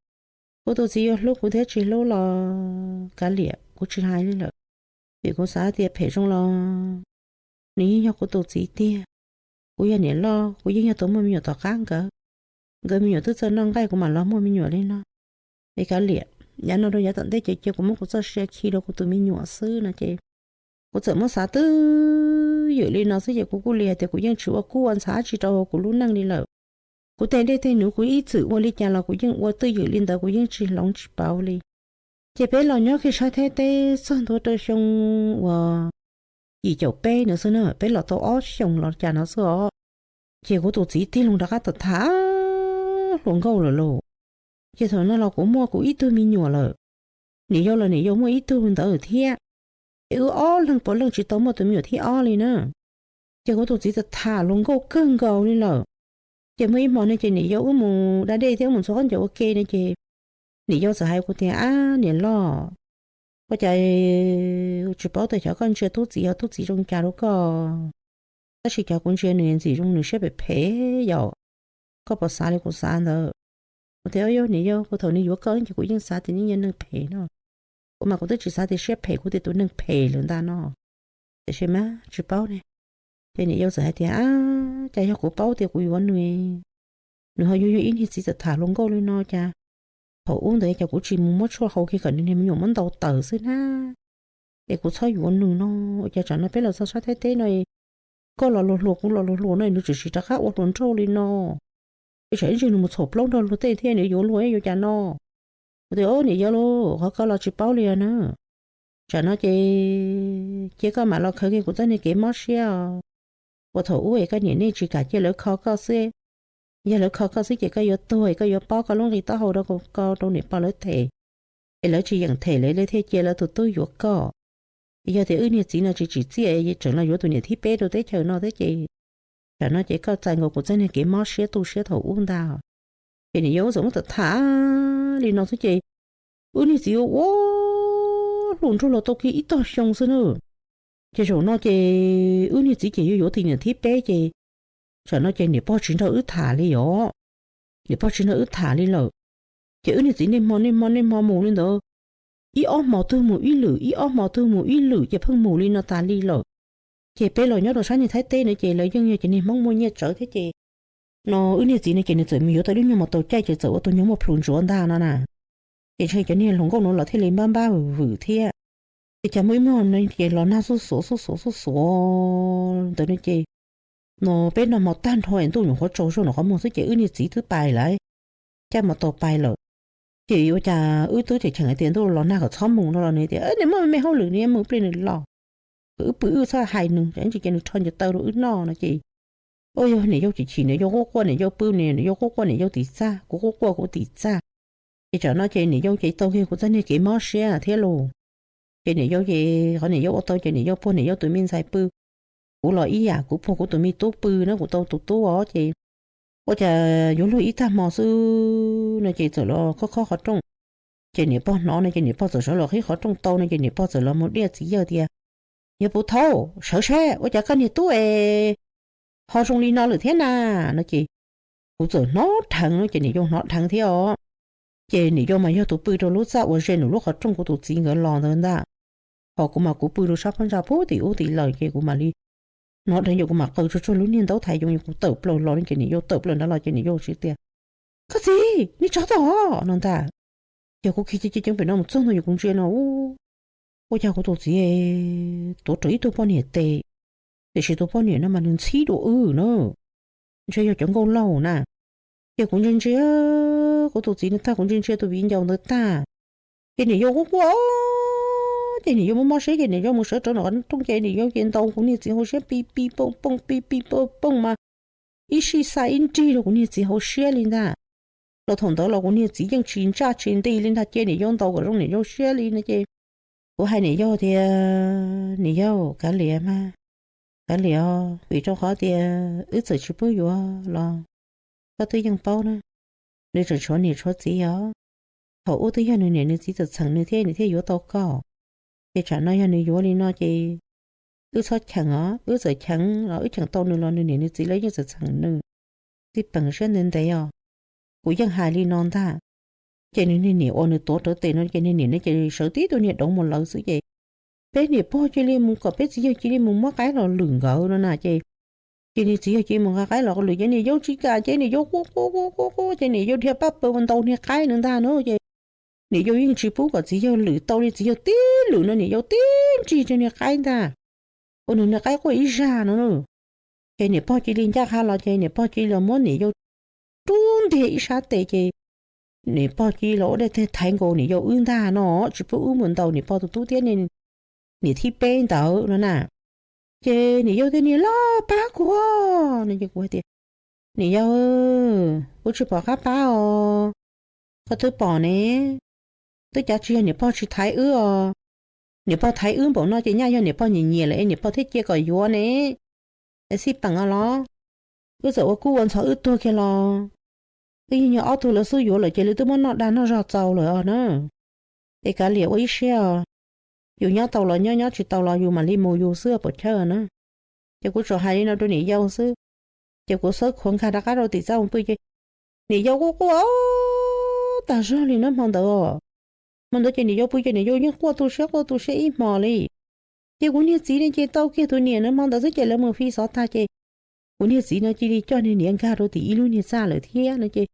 Kuv tus txiv yuav hlub kuv thiab tsis hlub los kav liam kuv tsis hais li lawm, vim kuv xav tias phem zoo los nws yeej yog kuv tus txiv tiag. Kuv yog niam loj kuv yeej yog tus muaj me nyuam tom qab nkawd, nkawd me nyuam twb txawj noj nqaij kuv mam los muaj me nyuam li no. Es kav liam, yav no rau yav tom ntej ces cia kuv muab kuv txoj sia khi rau kuv tus me nyuam xwb no ces kuv txawm muab xav twj ywm li no xwb ces kuv kuj li hais tias kuv yeej tsis ua kub ua ntxhab tsis rau kuv lub neej li lawm. Kuv tej dej tej num kuv ib txwm ua li cas los kuv yeej ua twj ywm li ntawd, kuv yeej tsis hloov tsis pauv li. Ces peb los nyob kiag sab Thaib teb txog ntua rau xyoo uas yim caum peb no xwb na, peb los tau ob xyoos los cas no xwb os. Ces kuv tus txiv tig loo rov qab tham tham hluas nkauj lawm lauj. Ces thaum no los kuv muaj kuv ib tug me nyuam lawm, niam yau los niam yau muaj ib tug ntawd thiab. Ces wb ob leeg puav leej tsis tau muaj tus me nyuam thib ob li na. Ces kuv tus txiv tham tham hluas nkauj kawg nkaus li lawm. Ces muaj ib hmo no ces niam yau wb mus da dej thiab wb mus ntxhua khaub ncaws ua ke no ces niam yau txawm hais kuv tias, Ab niam loj, ua cas tsis paub tias xyov koj ntsia tub txiv, yog tub txiv zoo cas rau koj, tab sis cas kuv ntsia nws ntxim zoo nws siab phem phem yom, koj puas xav li kuv xav ntawd? Kuv tias, Yog niam yau, kuv thaum nws yuav koj ces kuv yeej xav tias nws yog neeg phem no. Kuv mas kuv twb tsis xav tias siab phem, kuv tias tus neeg phem lawm ntag no. Tiam sis mas tsis paub ne. Ces niam yau txawm hais tias, Ab, cas yog kuv paub tias kuv yuav nws, nws ho yuav yog ib niag txiv tham tham hluas nkauj li no cas thaum ub ntawd cas kuv tsis mus muab tshuaj hau kiag kom nws niag me nyuam muab ntaus tawm xwb na. Es kuv txhob yuav nws no, ua cas tsam no peb los txog sab Thaib teb no, koj los luag hluas kuv los luag hluas no nws tseem tsis rov qab ua hluas nraug li no. Es tsam ib ntsis nws mus txhaum plaub nrog luag tej thiab nws yuav luag yuav cas no. Kuv tias, Niam yau lauj, qhov koj los tsis paub li na. Tsam no ces cia koj mam los khaws kiag kuv txoj niag kev mob siab os. Ua thaum ub es koj niam nej tsis kam cia lawv kho koj xwb, yog lawv kho koj xwb ces koj yuav tuag es koj yuav pob koj lub nqi taub hau rau koj rau niam pog lawv them, es lawv tsis yeem them lawv thiaj cia lawv tus tub yuav koj. Yog tias wb niag txiv no tsis tsim txiaj tseem los yuav tus niam thib peb rau teb chaws no thiab ces tsam no ces koj txais nkaus kuv txoj niag kev mob siab tu siab thaum ub ntag. Ces niam yau txawm muab tham tham li no xwb ces wb niag txiv ua hluas nraug los tau kiag ib tog xyoo xwb na. Ces zaum no ces wb niag txiv ces yuav yuav tus niam thib peb ces tsam no ces niam pog tsis nrog wb tham li os. Niam pog tsis nrog wb tham li lawm. Ces wb niag txiv niaj hmo niaj hmo niaj hmo mus li ntawd, ib ob hmo twg mus ib lwm, ib ob hmo twg mus ib lwm ces pheej mus li no tas li lawm. Ces peb los nyob rau sab niag Thaib teb no ces lawv yeej yog cov niag Hmoob muaj nyiaj tsawv thiab ces no wb niag txiv no ces nws txawm mus yuav tau lub nyuag maus taus caij ces txawm ua tus nyuag muaj plhus ntsuav ntag no na. Ces ntshe cov niag hluas nkauj no los thiaj li npab npab vwm vwm thiab. Ces cas muaj ib muag no ces los nag xuj xuav xuj xuav xuj xuav ntawd no ces no peb noj mov tag nrho es ntuj nyuam qhuav tsaus zog nram qhov muag xwb ces wb niag txiv twb pais lawm, caij maus taus pais lawm. Ces ua cas wb twb cheem cheem hais tias ntuj los nag kom txhob mus no los nws tias nws muaj me hauj lwm nws yuav mus ib pliag nws los, kom wb pw wb txhob hais nws, tsam ntsis ces nws rho ncaws taw rau wb noj no ces, ua yog niam yau chim chim niam yau quaj quaj niam yau pw niam yau quaj quaj niam yau tim txaj, kuv quaj quaj kuv tim txaj. Ces tsam no ces niam yau ces tau kiag kuv txoj niag kev mob siab thiab lauj. Ces niam yau ces qhov niam yau ua tau ces niam yau puag niam yau tus me ntxhais pw, kuv los ib yam kuv puag kuv tus me tub pw na, kuv tau tus tub os ces ua cas yuav luag ib tag hmo xwb no ces txawm los khob khob qhov rooj. Ces niam pog hnov no ces niam pog txawm sawv los qhib qhov rooj tau no ces niam pog txawm los mus diaj txiv yawg tias, Yawg Puv Thaub, sawv seb ua cas koj niag tub es ho zoo li no lawm thiab na? No ces kuv txawm hnov dheev no ces niam yau hnov dheev thiab os. Ces niam yau mas yog tus pw rau lub txaj ua ze nws lub qhov rooj kuv tus txiv nkawd los ntawd ntag. Ho kuv mas kuv pw rau sab phab ntsa pub tim ub tim lawm ces kuv mam li hnov dheev ces kuv mam qaws tsuag tsuag lub niag ntaub thaiv yoov es kuv tawm plaws los no ces niam yau tawm plaws nrad los ces niam yau siv tias, Koj txiv, nej tsov tag no ntag. Ces kuv kiv ceev ceev pem no mus txog ntawd ces kuv ntsia no ua cas kuv tus txiv tuav rawv ib tug poj niam tes, tiam sis tus poj niam no mas nws ntxhib dua wb na, ntshe yog cov nkauj laug na. Ces kuv ntsia ntsia kuv tus txiv no tag, kuv ntsia ntsia tus viv ncaus ntawd tag, ces niam yau quaj quaj, ces niam yau mob mob siab ces niam yau mus sawv rau nram qhov rooj ces niam yau ces ntaus kuv niag txiv hauv siab pi pi pooj pooj pi pi pooj pooj mas ib sij xa ib nrig rau kuv niag txiv hauv siab li ntag. Los thaum ntawd los kuv niag txiv yeej tsis ntsaj tsis nti li ntag, ces niam yau ntaus kom zoo niam yau siab li no ces kuv hais niam yau tias, Niam yau, kav liam mas, kav liam os, vim rau qhov tias wb txawm tsis pub yuav los koj twb yeej paub na, nws tseem tshuav niam tshuav txiv os. Thaum ub twb yog nws niam nws txiv txawm txheem nws thiab nws thiaj yuav tau koj. Ces tsam no yog nws yuav li no ces wb txhob cheem os, wb txawm cheem los wb cheem tau nws los nws niam nws txiv lawv yeej txawm txheem nws. Txij peem siab ntev ntev os, kuv yeej hais li no ntag. Ces nws niag niam uas nws tuav rawv tes no ces niag niam no ces sawv tib tug niag doov mus lawv xwb ces peb niam pog cia li mus kom peb txiv yawg cia li mus muab qaib los lwm nkawd no na ces, ces niag txiv yawg cia li mus nqa qaib los lwm ces niam yau tsis kam ces niam yau quaj quaj quaj quaj quaj ces niam yau dhia pab pawg ntaus niag qaib no ntag na ces niam yau yeej tsis pub kom txiv yawg lwm tau li, txiv yawg tib lwm no niam yau tib nrig rau niag qaib ntag, ua nws niag qaib quaj ib zag no na. Ces niam pog cia li ncaj qha los ces niam pog cia li los muab niam yau rub ntiag ib sab tes ces niam pog cia li los ua dej thaiv nkaus niam yau wb ntag no, tsis pub wb mus ntaus niam pog tus tub thiab niam thib peb ntawd no na. Ces niam yau tias, Niam loj, pab kuv no ces kuv hais tias, Niam yau, kuv tsis pom qab pab os. Koj twb pom ne, twb cav tsis yog niam pog tsis thaiv wb os. Niam pog thaiv wb npaum no ces nyaj yog niam pog nyiam nyiam lawm es niam pog thiaj cia kom yuav ne. Es xij peem os los, wb txawm ua kub ua ntxhov wb tuag kiag los, wb yeej yog ob tug lawv xub yuav lawm ces lawv twb muab noj dag noj zog txaus lawm os na. Es kav liam ua ib siab os, yus nyob tau los nyob, nyob tsis tau los yus mam li mus yus xwb pom chawj na. Ces kuv tsuas hais li no rau niam yau xwb, ces kuv xawb khuav nkag rov qab rau tim txaj mus pw ces niam yau quaj quaj tag zog li na hmo ntawd. Hmo ntawd ces niam yau pw ces niam yau yeej quaj tu siab quaj tu siab ib hmo li. Ces kuv niag txiv ne ces tau kiag tus niam na hmo ntawd xwb ces lawv mus fi xov tag ces kuv niag txiv no cia li coj niag niam nkag rau tim ib lub niag txaj lawm thiab no ces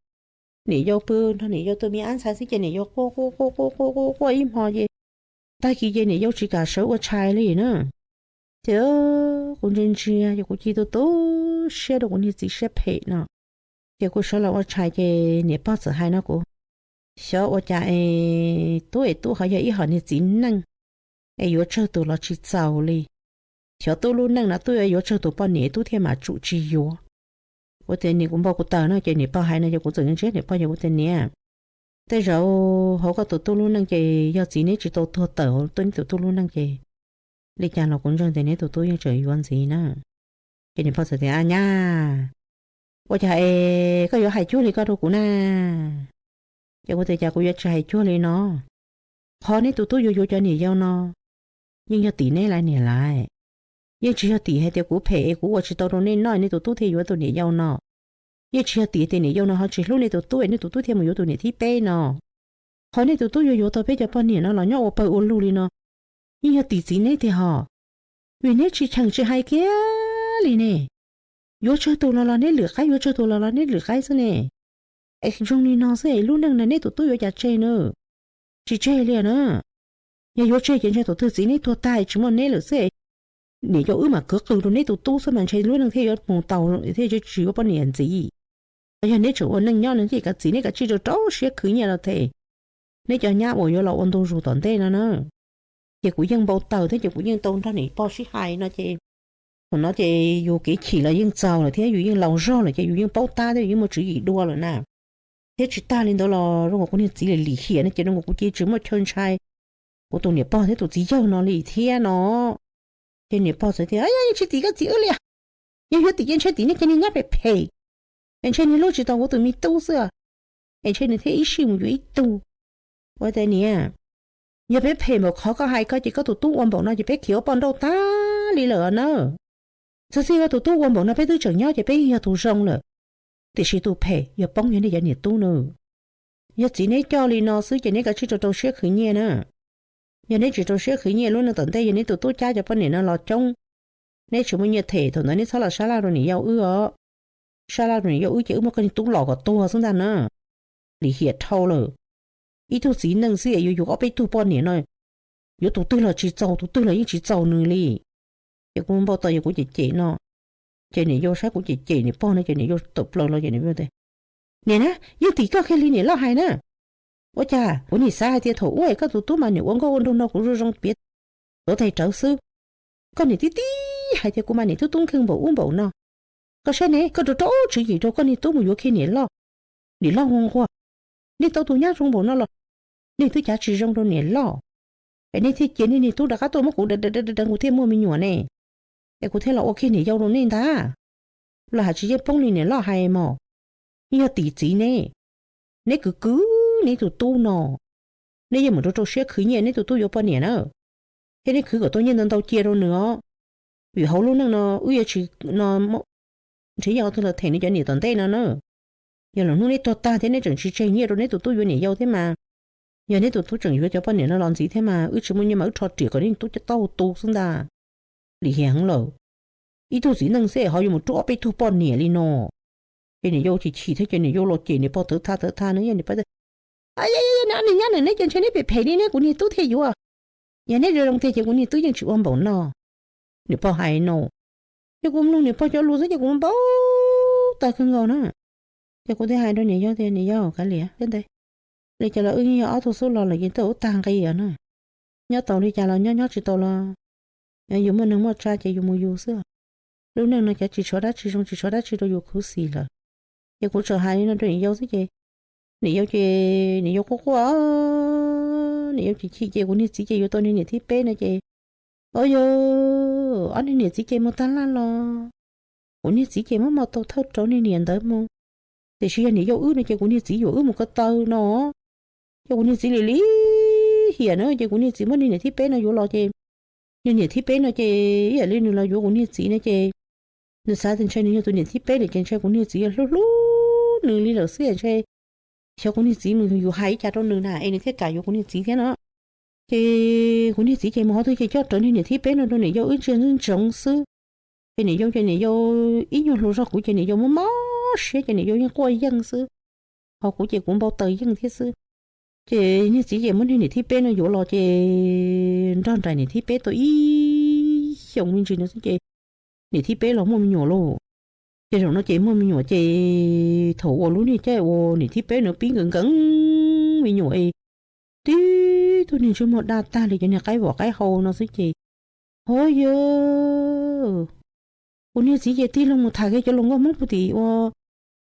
niam yau pw nrog niam yau tus me ab ntxhais xwb ces niam yau quaj quaj quaj quaj quaj quaj ib hmo ces tag kis ces niam yau tsis kam sawv ua tshais li na. Ces kuv ntsia ntsia ces kuv cia tu tu siab rau kuv niag txiv siab phem no. Ces kuv sawv los ua tshais ces niam pog txawm hais no kuv, xyov ua cas es tub es tub ho yog ib hom niag txiv neej es yuav tsawg tus los tsis txaus li. Xyov tub lub neej no tub yuav tsawg tus poj niam tub thiaj mam tsum tsis yuav. Kuv tias niam, kuv npau kuv taws no ces niam pog hais no ces kuv txawm ntsia niam pog ces kuv tias niam, tej zaum hauv koj tus tub lub neej ces yog txiv neb tsis tau tuag tawm hauv neb tus tub lub neej ces li cas los kuv ntseeg tias neb tus tub yeej tseem yuav ntxiv na. Ces niam pog txawm tias, a nyab, ua cas es koj yuav hais cuag li koj rau kuv na? Ces kuv tias cas kuv yuav tsis hais cuag li no, qhov neb tus tub yuav yuav cov niam yau no yeej yog tim neb lawv niam lawv. Yeej tsis yog tim hais tias kuv phem es kuv ua tsis tau rau neb noj neb tus tub thiaj yuav tus niam yau no. Yeej tsis yog tim tias niam yau no ho tsis hlub neb tus tub es neb tus tub thiaj mus yuav tus niam thib peb no. Qhov neb tus tub yuav yuav tau peb cov poj niam no los nyob ua pawg ua lug li no yeej yog tim txiv neb tiag hos. Vim neb tsis cheem tsis hais kiag li ne. Yuav tsawg tus los los neb lwm qaib, yuav tsawg tus los los neb lwm qaib xwb ne. Es zoo li no xwb es lub neej no neb tus tub yuav cas tseg na? Tsis tseg li na. Yog yuav tseg ces ntshe thaum twg txiv neb tuag tag tsis muaj neb lawm xwb, niam yau wb mam kwv qw rau neb tus tub xwb mas ntshe lub neej thiaj yuav mus tau thiaj tsis yuav poj niam ntxiv. Yog neb tseem ua neej nyob no ces kav txiv neb kav tsij rau rau siab khwv nyiaj los them neb cov nyab uas yuav los ua ntu zus tom ntej no na. Ces kuv yeej npau taws thiab ces kuv yeej tau nrog niam pog sib hais no ces thaum no ces yus kev chim los yeej txaus lawm thiab yus yeej laus zog lawm ces yus yeej paub tab thiab yus yeej muaj tswv yim dua lawm na. Thiab tsis tag li ntawd los zoo nkaus kuv niag txiv lim hiam no ces zoo nkaus kuv cia li tsis muaj chaw ntshai kuv tus niam pog thiab tus txiv yawg no li thiab no. Ces niam pog txawm tias, yog yeej tsis tim koj txiv wb li, yog yuav tim ces ntshe tim neb cov niag nyab phem phem, es ntshe niag hlub tsis tau kuv tus me tub xwb, es ntshe nws thiaj ib sij mus yuav ib tug. Ua tias niam, yog peb phem npaum qhov koj hais ko ces koj tus tub ua npaum no ces peb khiav ua poj nrauj tag li lawm na. Txog txij koj tus tub ua npaum no peb twb tseem nyob ces peb yeej yog tus zoo lawm. Tiam sis tus phem yog poob yog nej cov niam tub na. Yog txiv neb coj li no xwb ces neb kav tsij rau rau siab khwv nyiaj na. Yog neb tsis rau siab khwv nyiaj lub neej tom ntej yog neb tus tub cab cov poj niam no los coob, neb tsis muaj nyiaj them thaum ntawd neb txhob los sab laj rau niam yau wb os. Sab laj rau niam yau wb ces wb muab koj niag tub los kom tuag xwb ntag na. Lim hiam dhau lawm. Ib tug txiv neej xwb es yuav yug ob peb tug poj niam no, yuav tus twg los tsis txaus tus twg los yeej tsis txaus nws li. Ces kuv npau taws yog kuv cem cem no, ces niam yau saib kuv cem cem niam pog no ces niam yau tawm plaws los ces niam yau tias, niam na, yeej tim koj kiag li niam loj hais na. Ua cas kuv nim xav hais tias thaum ub es koj tus tub mas nim ua nkauj ua nraug nrog kuv zoo zoo piav tuav tais rawv xwb. Koj nim tib tib hais tias kuv mas nim tub tub nkeeg npaum ub npaum no. Koj saib ne, koj rau rau tswv yim rau koj niag tub mus yuav kiag niam loj. Niam loj nquag nquag, nej tau tus nyab zoo npaum no los nej twb cav tsis zoo rau niam loj, es nej thiaj cia nej niag tub rov qab tuaj muab kuv deev deev deev kuv thiaj muaj me nyuam ne. Es kuv thiaj los ua kiag niam yau rau nej ntag. Los hais tsis yeej poob li niam loj hais mog. Yeej yog tim txiv neb, neb kwv kwv neb tus tub no, neb yeej mus rau rau siab khwv nyiaj neb tus tub yuav poj niam na, thiab neb khwv kom tau nyiaj ntau ntau cia rau nws os. Vim hauv lub neej no wb yuav tsis no nrhiav yog twg los them nws cov niam tom ntej no na. Yog lwm hnub neb tuag tag thiab neb tseem tsis tseg nyiaj rau neb tus tub yuav niam yau thiab mas, yog neb tus tub tseem yuav cov poj niam no los ntxiv thiab mas wb tsis muaj nyiaj mas wb rho riam kom neb tub coj tau tu xwb ntag. Lim hiam heev lawm, ib tug txiv neej xwb ho yuav mus rub ob peb tug poj niam li no. Ces niam yau chim chim thiab ces niam yau los cem niam pog thawv tha thawv tha no, niam pog tias, niag nyab nws neb ces ntshe neb phem phem li neb kuv niag tub thiaj yuav. Yog neb zoo zoo tiag ces kuv niag tub yeej tsis ua npaum no. Niam pog hais no, ces kuv mloog niam pog cov lus xwb ces kuv npau taws kawg nkaus na. Ces kuv thiaj hais rau niam yau tias niam yau kav liam thiab ntag, li cas los wb yeej yog ob tug xub los lawm ces tuaj ub tag nqi os na. Nyob tau li cas los nyob, nyob tsis tau los yus muaj neeg muaj tsa ces yus mus yus xwb. Lub neej no cov tsis tshuav dab tsi zoo tsis tshuav dab tsi rau yus khuv xim lawm. Ces kuv txawm hais li no rau niam yau xwb ces niam yau ces niam yau quaj quaj, niam yau ces chim ces kuv niag txiv ces yuav tau niag niam thib peb no ces, o yog ob niag niam txiv ces mus tag laj los kuv niag txiv ces muab mos tau thawj rau niag niam ntawd mus. Tiam sis yog niam yau wb no ces kuv niag txiv yuav wb mus ko taw no, ces kuv niag txiv li li hiam na ces kuv niag txiv muab niag niam thib peb no yuav los ces, niag niam thib peb no ces ib yam li nws los yuav kuv niag txiv no ces nws xav tias ntshe nws yog tus niam thib peb lawm ces ntshe kuv niag txiv yuav hlub hlub nws li lawm xwb ntshe xyov kuv niag txiv mus yus hais ib cas rau nws na es nws thiaj kam yuav kuv niag txiv thiab no. Ces kuv niag txiv ces mus qhov twg ces coj rawv niag niam thib peb no rau niam yau wb ntsia ntsoov xwb. Ces niam yau ces niam yau ib nyuag hluas zog kuv ces niam yau mob mob siab ces niam yau yeej quaj yeej xwb, ho kuv ces kuv npau taws yeej thiab xwb. Ces niag txiv ces muab niag niam thib peb no yuav los ces nrog nraim niam thib peb tau ib xyoos me ntsis no xwb ces niam thib peb los muaj me nyuam lauj. Ces zaum no ces muaj me nyuam ces thaum uas lub niag caij uas niam thib peb no pib nkees nkees me nyuam es tib tug niag ntsej muag daj tag li cov niag qaib vos qaib hau no xwb ces, ho yog kuv niag txiv ces tig loo mus tham kiag cov hluas nkauj Hmoob puag tim uas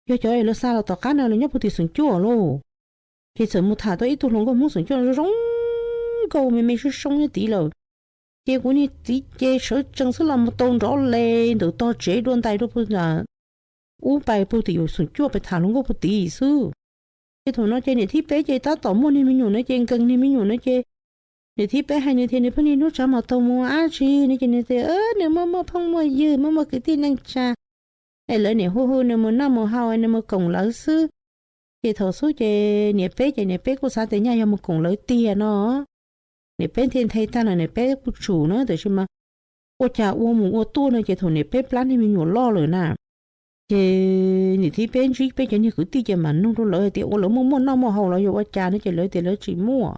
yog cov lawv xa los tom qab no lawv nyob puag tim Xeem Cuaj lauj. Ces txawm mus tham tau ib tug hluas nkauj Hmoob Xeem Cuaj zoo zoo nkauj me me soob soob nyob tid lawm. Ces kuv niag txiv ces sawv tsees xwb los mus tau nrov le ntawm tog tsev dua ntais rau puag ub pais puag tim Xeem Cuaj pais tham hluas nkauj puag tid xwb. Ces thaum no ces niam thib peb ces tab tom muaj niag me nyuam no ces nkees niag me nyuam no ces niam thib peb hais nws tias nws pheej niaj hnub tsav mos taus mus dab tsi no ces nws tias nws muaj muaj phooj muaj ywg muaj muaj kwv tij neej tsa es lawv niam hu hu nws mus noj mus haus nws mus koom lawv xwb. Ces thaum xub ces niam peb ces niam peb kuj xav tias nyaj yog mus koom lawv tiag no. Niam peb thiaj nthe tag los niam peb kuj tsum na tiam sis mas ua cas ua mus ua tuaj no ces thaum niam peb plab niag me nyuam loj lawm na ces niam thib peb ntsib peb cov niag kwv tij ces mam nug rau lawv hais tias ua lawv muaj muaj noj muaj haus los yog ua cas no ces lawv tias lawv tsis muaj.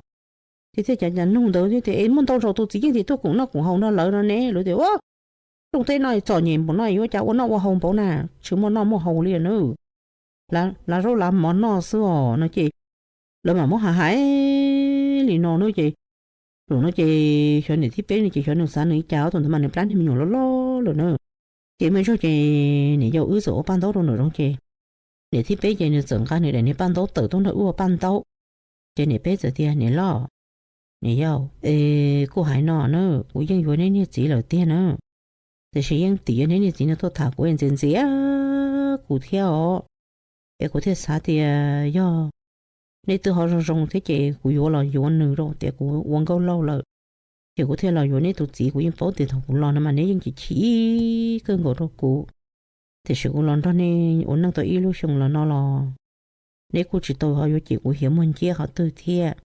Ces thiaj cas cas nug ntawd thiab tias es muaj ntau zaus tus txiv yeej tias tuaj koom noj koom haus nrog lawv no ne, lawv tias ua rooj teb no txom nyem npaum no yuav cas ua noj ua haus npaum na, tsis muaj noj muaj haus li na, lav zaub lav mov noj xwb os no ces lawv mam muab hais hais li no na ces, zaum no ces xyov niam thib peb no ces xyov nws xav nws li cas tus ntawd mas nws plab niag me nyuam loj loj lawm na. Ces muaj ib zaug ces niam yau wb txawm ua paj ntaub rau nram zoov ces niam thib peb ces nws txawm nqa nws daim niag paj ntaub tawm tuaj nrog wb ua paj ntaub. Ces niam peb txawm tias niam loj, niam yau, es kuj hais no na, kuv yeej yuav neb niag txiv lawm tiag na, tiam sis yeej tim yuav neb niag txiv no tuaj tham kuv es ntxias ntxias kuv thiab os. Es kuv thiaj xav tias yog neb twb ho zoo zoo thiab ces kuv yuav los yuav nws rau tias kuv ua nkauj laug lawm, ces kuv thiaj los yuav neb tus txiv. Kuv yeej paub tias thaum kuv los no mas neb yeej chim chim kawg nkaus rau kuv, tiam sis kuv los nrog neb ua neej tau ib lub xyoo los no los neb kuj tsis tau ho yuav cem kuv hiav muag nciab qhov twg thiab.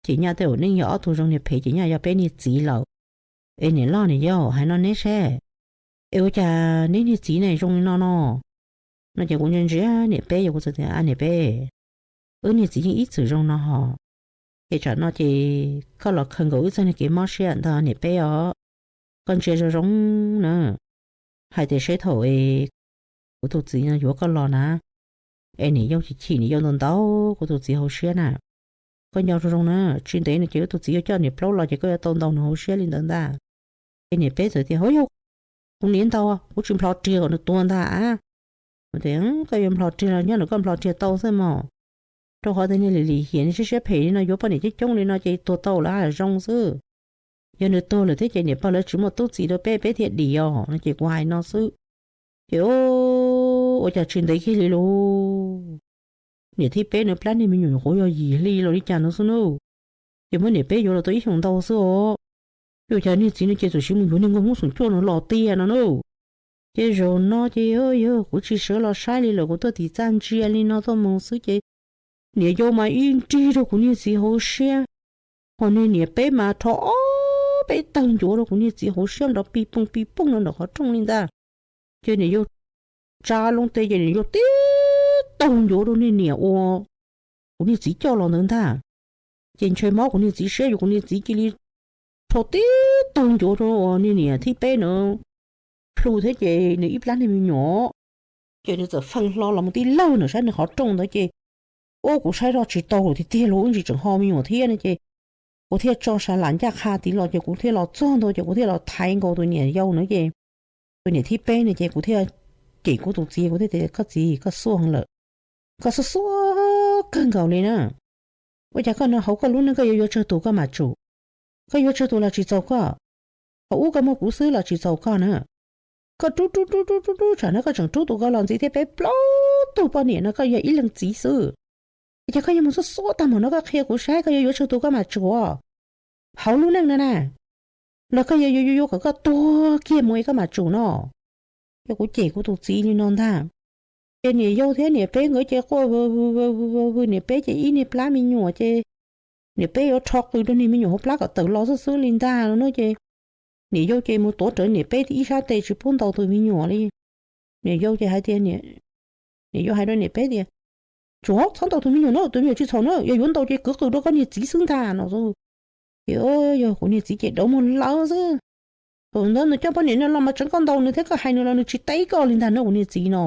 Ces nyaj tej zaum neb yog ob tug zoo niag phem ces nyaj yog peb niag txiv lawm. Es niam loj niam yau, hais no neb seb, es ua cas neb niag txiv ne zoo li no no? No ces kuv ntsia ntsia niam peb, yog kuv txawm tias niam peb, wb niag txiv yeej ib txwm zoo no hos, ces tsam no ces koj los khaws nkaus wb txoj niag kev mob siab ntag niam peb os. Koj ntsia zoo zoo na, hais tias seb thaum es kuv tus txiv no yuav koj los na, es niam yau chim chim niam yau ntaus ntaus kuv tus txiv hauv siab na. Koj nco zoo zoo na, tsis ntev no ces wb tus txiv yuav coj niam plaub los ces koj yuav tau ntaus nws hauv siab li ntawd ntag. Ces niam peb txawm tias hauv yog kuv niam ntaus, kuv tsis nplhos riag kom nws tuag ntag a. Koj yuav nplhos riag los nyob nws, koj nplhos riag tau xwb mog. Rau qhov tias niag lim lim hiam niag siab siab phem li no yuav poj niam coob coob li no ces tuag tau lawm zoo xwb. Yog nws tuag lawm thiab ces niam pog lawv tsis muaj tub txis rau peb, peb thiaj dim os no ces kuv hais no xwb. Ces ua cas tsis ntev kiag li lauj, niam thib peb no plab niag me nyuam nyuam qhuav yog yim hli los li cas no xwb na. Ces muab niam peb yuav los tau ib xyoos ntau xwb os. Ua cas niag txiv no ces txawm siv mus yuav niag nkauj Hmoob Xeem Cuaj no los tiag no na. Ces zaum no ces yog kuv tsis sawv los saib li lawm, kuv tuaj tim txaj ntsia li no tuaj mus xwb ces niam yau mas ib nrig rau kuv niag txiv hauv siab, hos niag niam peb mas rho ob peb tawg ncuav rau kuv niag txiv hauv siab nrov pig poog pig poog no nram qhov rooj li ntag. Ces niam yau tsa loo tes ces niam yau tib tawg ncuav rau niag niam uas kuv niag txiv coj los ntawd ntag. Ces ntshe mob kuv niag txiv siab yuav kuv niag txiv cia li rho tib tawg ncuav rau uas niag niam thib peb no plhu thiab ces nws ib plab niag me nyuam, ces nws txawm feej hlo los mus tib lawg ntawm sab nws qhov rooj ntawd ces ua kuv saib zoj tsis tau tiag tiag los ub ntsis tseem ho me nyuam thiab no ces kuv thiaj tso sa lam ncaj qha tid los ces kuv thiaj los txog ntawd ces kuv thiaj los thaiv nkaus tus niam yau na ces tus niam thib peb no ces kuv thiaj cem kuv tus txiv, kuv thiaj tias koj txiv koj xuaj lawm, koj xuaj xuaj kawg nkaus li na. Ua cas koj no hauv koj lub neej koj yuav yuav tsawg tus koj mam tsum? Koj yuav tsawg tus los tsis txaus koj, hauv ub koj muaj kuv xwb los tsis txaus koj na. Koj rub rub rub rub rub rub tsam no koj tseem rub tus koj los ntxiv thiab peb plaub tug poj niam no koj yog ib leeg txiv xwb. Es cas koj yuav mus xuab xuab tag npaum no, koj qhia kuv saib koj yuav yuav tsawg tus koj mam tsum hauv lub neej no na, los koj yuav yuav yuav kom koj tuag kiag mus es koj mam tsum no. Ces kuv cem kuv tus txiv li no ntag. Ces niam yau thiab niam peb nkawd ces quaj vwm vwm vwm vwm, niam peb ces ib niag plab me nyuam ces niam peb yuav rho qws rau niag me nyuam hauv plab kom tawm los xwb xwb li ntag no na. Ces niam yau ces mus tuav rawv niam peb ib sab tes tsis pub ntaus tus me nyuam li. Niam yau ces hais tias, niam yau hais rau niam peb tias, tsuav txhob ntaus tus me nyuam na, tus me nyuam tsis txhaum na, yog yuav ntaus ces kwv qws rau koj niag txiv xwb ntag no. Ces yog kuv niag txiv ces dawv muag lawv xwb. Thaum ntawd nws coj poj niam no los mas tseev koj ntaus nws thiab koj hais nws los nws tsis teb koj li ntag no kuv niag txiv no.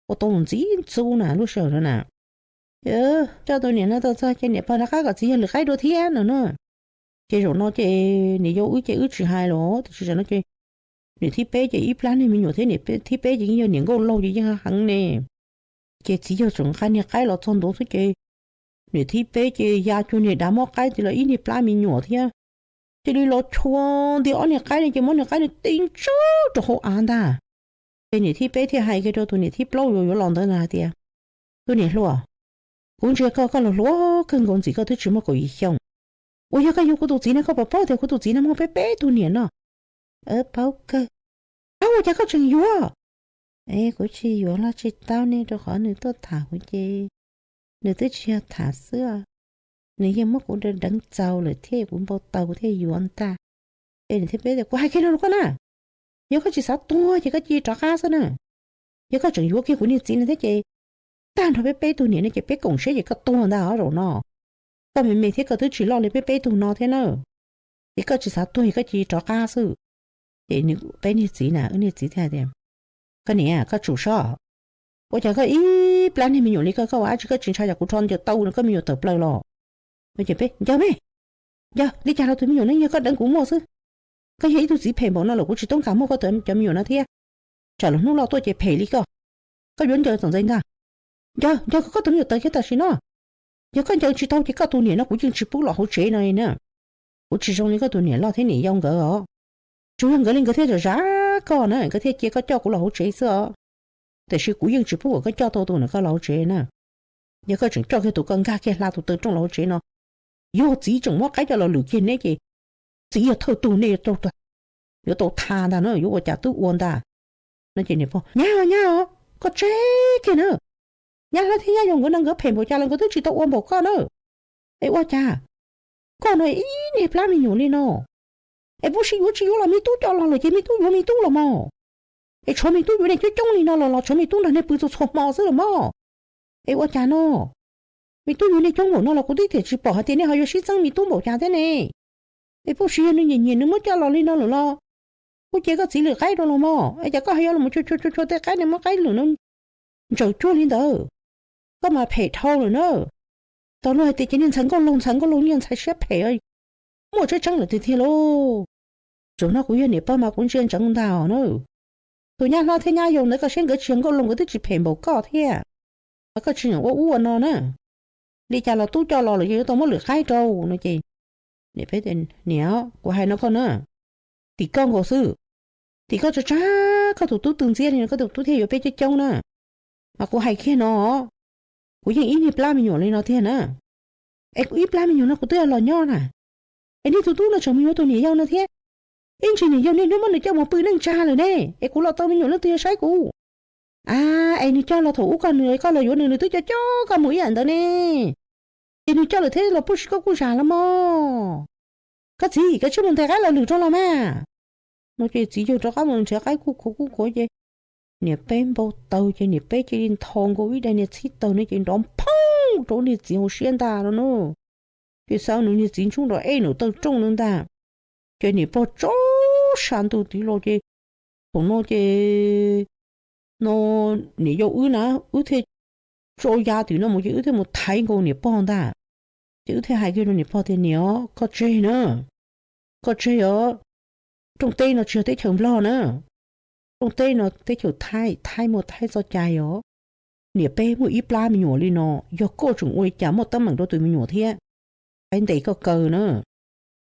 Ua tau ntxim ntxub na lub sij hawm no na. Coj tus niam no tau txog ces niam pog rov qab kom txiv yog lwm qaib dua thiab no na. Ces zaum no ces niam yau wb ces wb tsis hais los tiam sis tam no ces niam thib peb ces ib plab niag me nyuam thiab niam thib peb ces yeej yog niam nkauj laug ces yeej heev ne. Ces txiv yawg tseem nqa niag qaib los txog ntua xwb ces niam thib peb ces ya cuag niag dav mob qaib tias los ib niag plab me nyuam thiab. Cia li los chua nti ob niag qaib no ces muab niag qaib no tib ntsawj rau hauv av ntag. Ces niam thib peb thiaj hais kiag rau tus niam thib plaub uas yuav los ntawd na hais tias, tus niam hluas, kuv ntsia koj, koj los hluas kawg nkaus ntxim koj twb tsis muaj kaum yim xyoo. Uas yog koj yuav kuv tus txiv no koj puas paub tias kuv tus txiv no muaj peb peb tug niam no? Paub kawg. Ua cas koj tseem yuav? Es kuv tsis yuav los tsis tau ne, rau qhov nws tuaj tham kuv ces nws twb tsis yog tham xwb, nws yeej muab kuv deev txaus lawm thiab kuv npau taws kuv thiaj yuav ntag. Es niam thib peb tias, kuv hais kiag no rau koj na, yog koj tsis xav tuag ces koj cia li rov qab xwb na. Yog koj tseem yuav kiag kuv niag txiv no thiab ces tag nrho peb peb tug niam no ces peb koom siab ces koj tuag ntag os zaum no. Koj me me thiab koj twb tsis loj li peb peb tug no thiab na. Ces koj tsis xav tuag ces koj cia li rov qab xwb. Ces peb niag txiv na, wb niag txiv thiaj hais tias, koj niam, koj tsum soj. Ua cas koj ib plab niag me nyuam li koj, koj ua dab tsi koj tsis ntshai tsam kuv rho ncaws tau koj me nyuam tawm plaws los? Ces peb, ncaws me, ncaws li cas los tus me nyuam no yog koj deev kuv muaj xwb. Koj yog ib tug txiv phem npaum no lawm kuv tsis toob kas muaj koj cov me nyuam no thiab. Tsam lwm hnub loj tuaj ces phem li koj. Koj yuav ncaws txom ntxais ntag. Ncaws, ncaws kom koj tus me nyuam tawm kiag tam sim no. Yog koj ncaws tsis tau ces koj tus niam no kuv yeej tsis pub los hauv tsev no li na. Kuv tsis zoo li koj tus niam loj thiab niam yau nkawd os. Tsuas yog nkawd li nkawd thiaj zam zam koj na, nkawd thiaj cia koj coj kuv los hauv tsev xwb os. Tiam sis kuv yeej tsis pub kom koj coj tau tus niam koj los hauv tsev na. Yog koj tseem coj kiag tus koj nkag kiag hla tus taw rooj los hauv tsev no, yog txiv tseem muab qaib coj los lwm kiag neb ces txiv yog thawj tug nej yuav tau tha ntag na, yuav ua cas twb ua ntag. No ces niam pog, nyab os, nyab os, koj tseg kiag na. Nyab hlob thiab nyab yau nkawd no nkawd phem npaum cas los nkawd twb tsis tau ua npaum koj na. Es ua cas koj no ib niag plab me nyuam li no, es puas sib yuav tsis yuav los me tub coj los lawm ces me tub yuav me tub los mog. Es tshuav me tub yuav niag coob coob li no los los tshuav me tub nrog niag pw txhua txhua hmo xwb los mog. Es ua cas no me tub yuav niag coob npaum no los kuv twb tiam tsis pom hais tias nej ho yuav sib txeeb me tub npaum cas thiab ne. Es puas sib yog nws nyiam nyiam nws muab coj los li no lawm los kuj cia koj txiv lwm qaib rau los mog. Es cas koj ho yuav los chua chua chua chua tej qaib niag muab qaib lwm no ntsaws cuag li ntawd? Koj mas phem dhau lawm na. Tau luag hais tias ces niag ntxhais nkauj laug, ntxhais nkauj laug niag ntxhais siab phem, muaj tseeb tseeb lawm tiag tiag lauj. Zaum no kuv yog niam pog mas kuv ntsia ntsoov ntag na. Tus nyab hlob thiab nyab yau ntawd koj saib nkawd tsis yog nkauj laug nkawd twb tsis phem npaum koj thiab, mas koj tsis nyiam ua ub ua no na. Li cas los tub coj los lawm yuav tau muab lwm qaib rau no ces niam, kuv hais no koj na, tim koj nkaus xwb. Tim koj tsa tsab koj tus tub tw ntxiab li no koj tus tub thiaj yuav peb coob coob na. Mas kuv hais kiag no, kuv yeej ib niag plab me nyuam li no tiag na. Es kuv ib plab me nyuam no kuv twb los nyob na. Es nej tus tub no tseem mus yuav tus niam yau no thiab. Ib ntsis niam yau niaj hnub muab nws coj mus pw neej tsa lawm ne, es kuv los tau me nyuam leej twg yuav saib kuv? A, es nws coj los thaum ub koj nws koj los yuav nws nws twb coj coj koj mus ib yam ntawd ne. Ces nws coj lawm thiab los puj si koj kuj zam los mog. Koj txiv, koj tsij mus ntes qaib los lwm rau los mas. No ces txiv yawg rov qab mus nrhiav qaib kuj khuav kuj khuav ces niam peb npau taws ces niam peb cia li ntho nkaus ib daim niag txhib taws no ces nrov phooj rau niag txiv hauv siab ntag no na. Ces xav nws niag txiv ntshub nrov ej nws taw rooj no ntag. Ces niam pog tso sa ntuj tid los ces thaum no ces no niam yau wb na, wb thiaj tso ya tim no mus ces wb thiaj mus thaiv nkaus niam pog ntag. Ces wb thiaj hais kiag rau niam pog tias niam, koj tseg na, koj tseg os, rooj teb no tsis yog teb chaws Nplog na. Rooj teb no teb chaws Thaib, Thaib muaj Thaib txoj cai os. Niam peb muaj ib plab me nyuam li no, yog koj tseem ua li cas muaj teeb meem rau tus me nyuam thiab, Thaib ntes koj kaw na.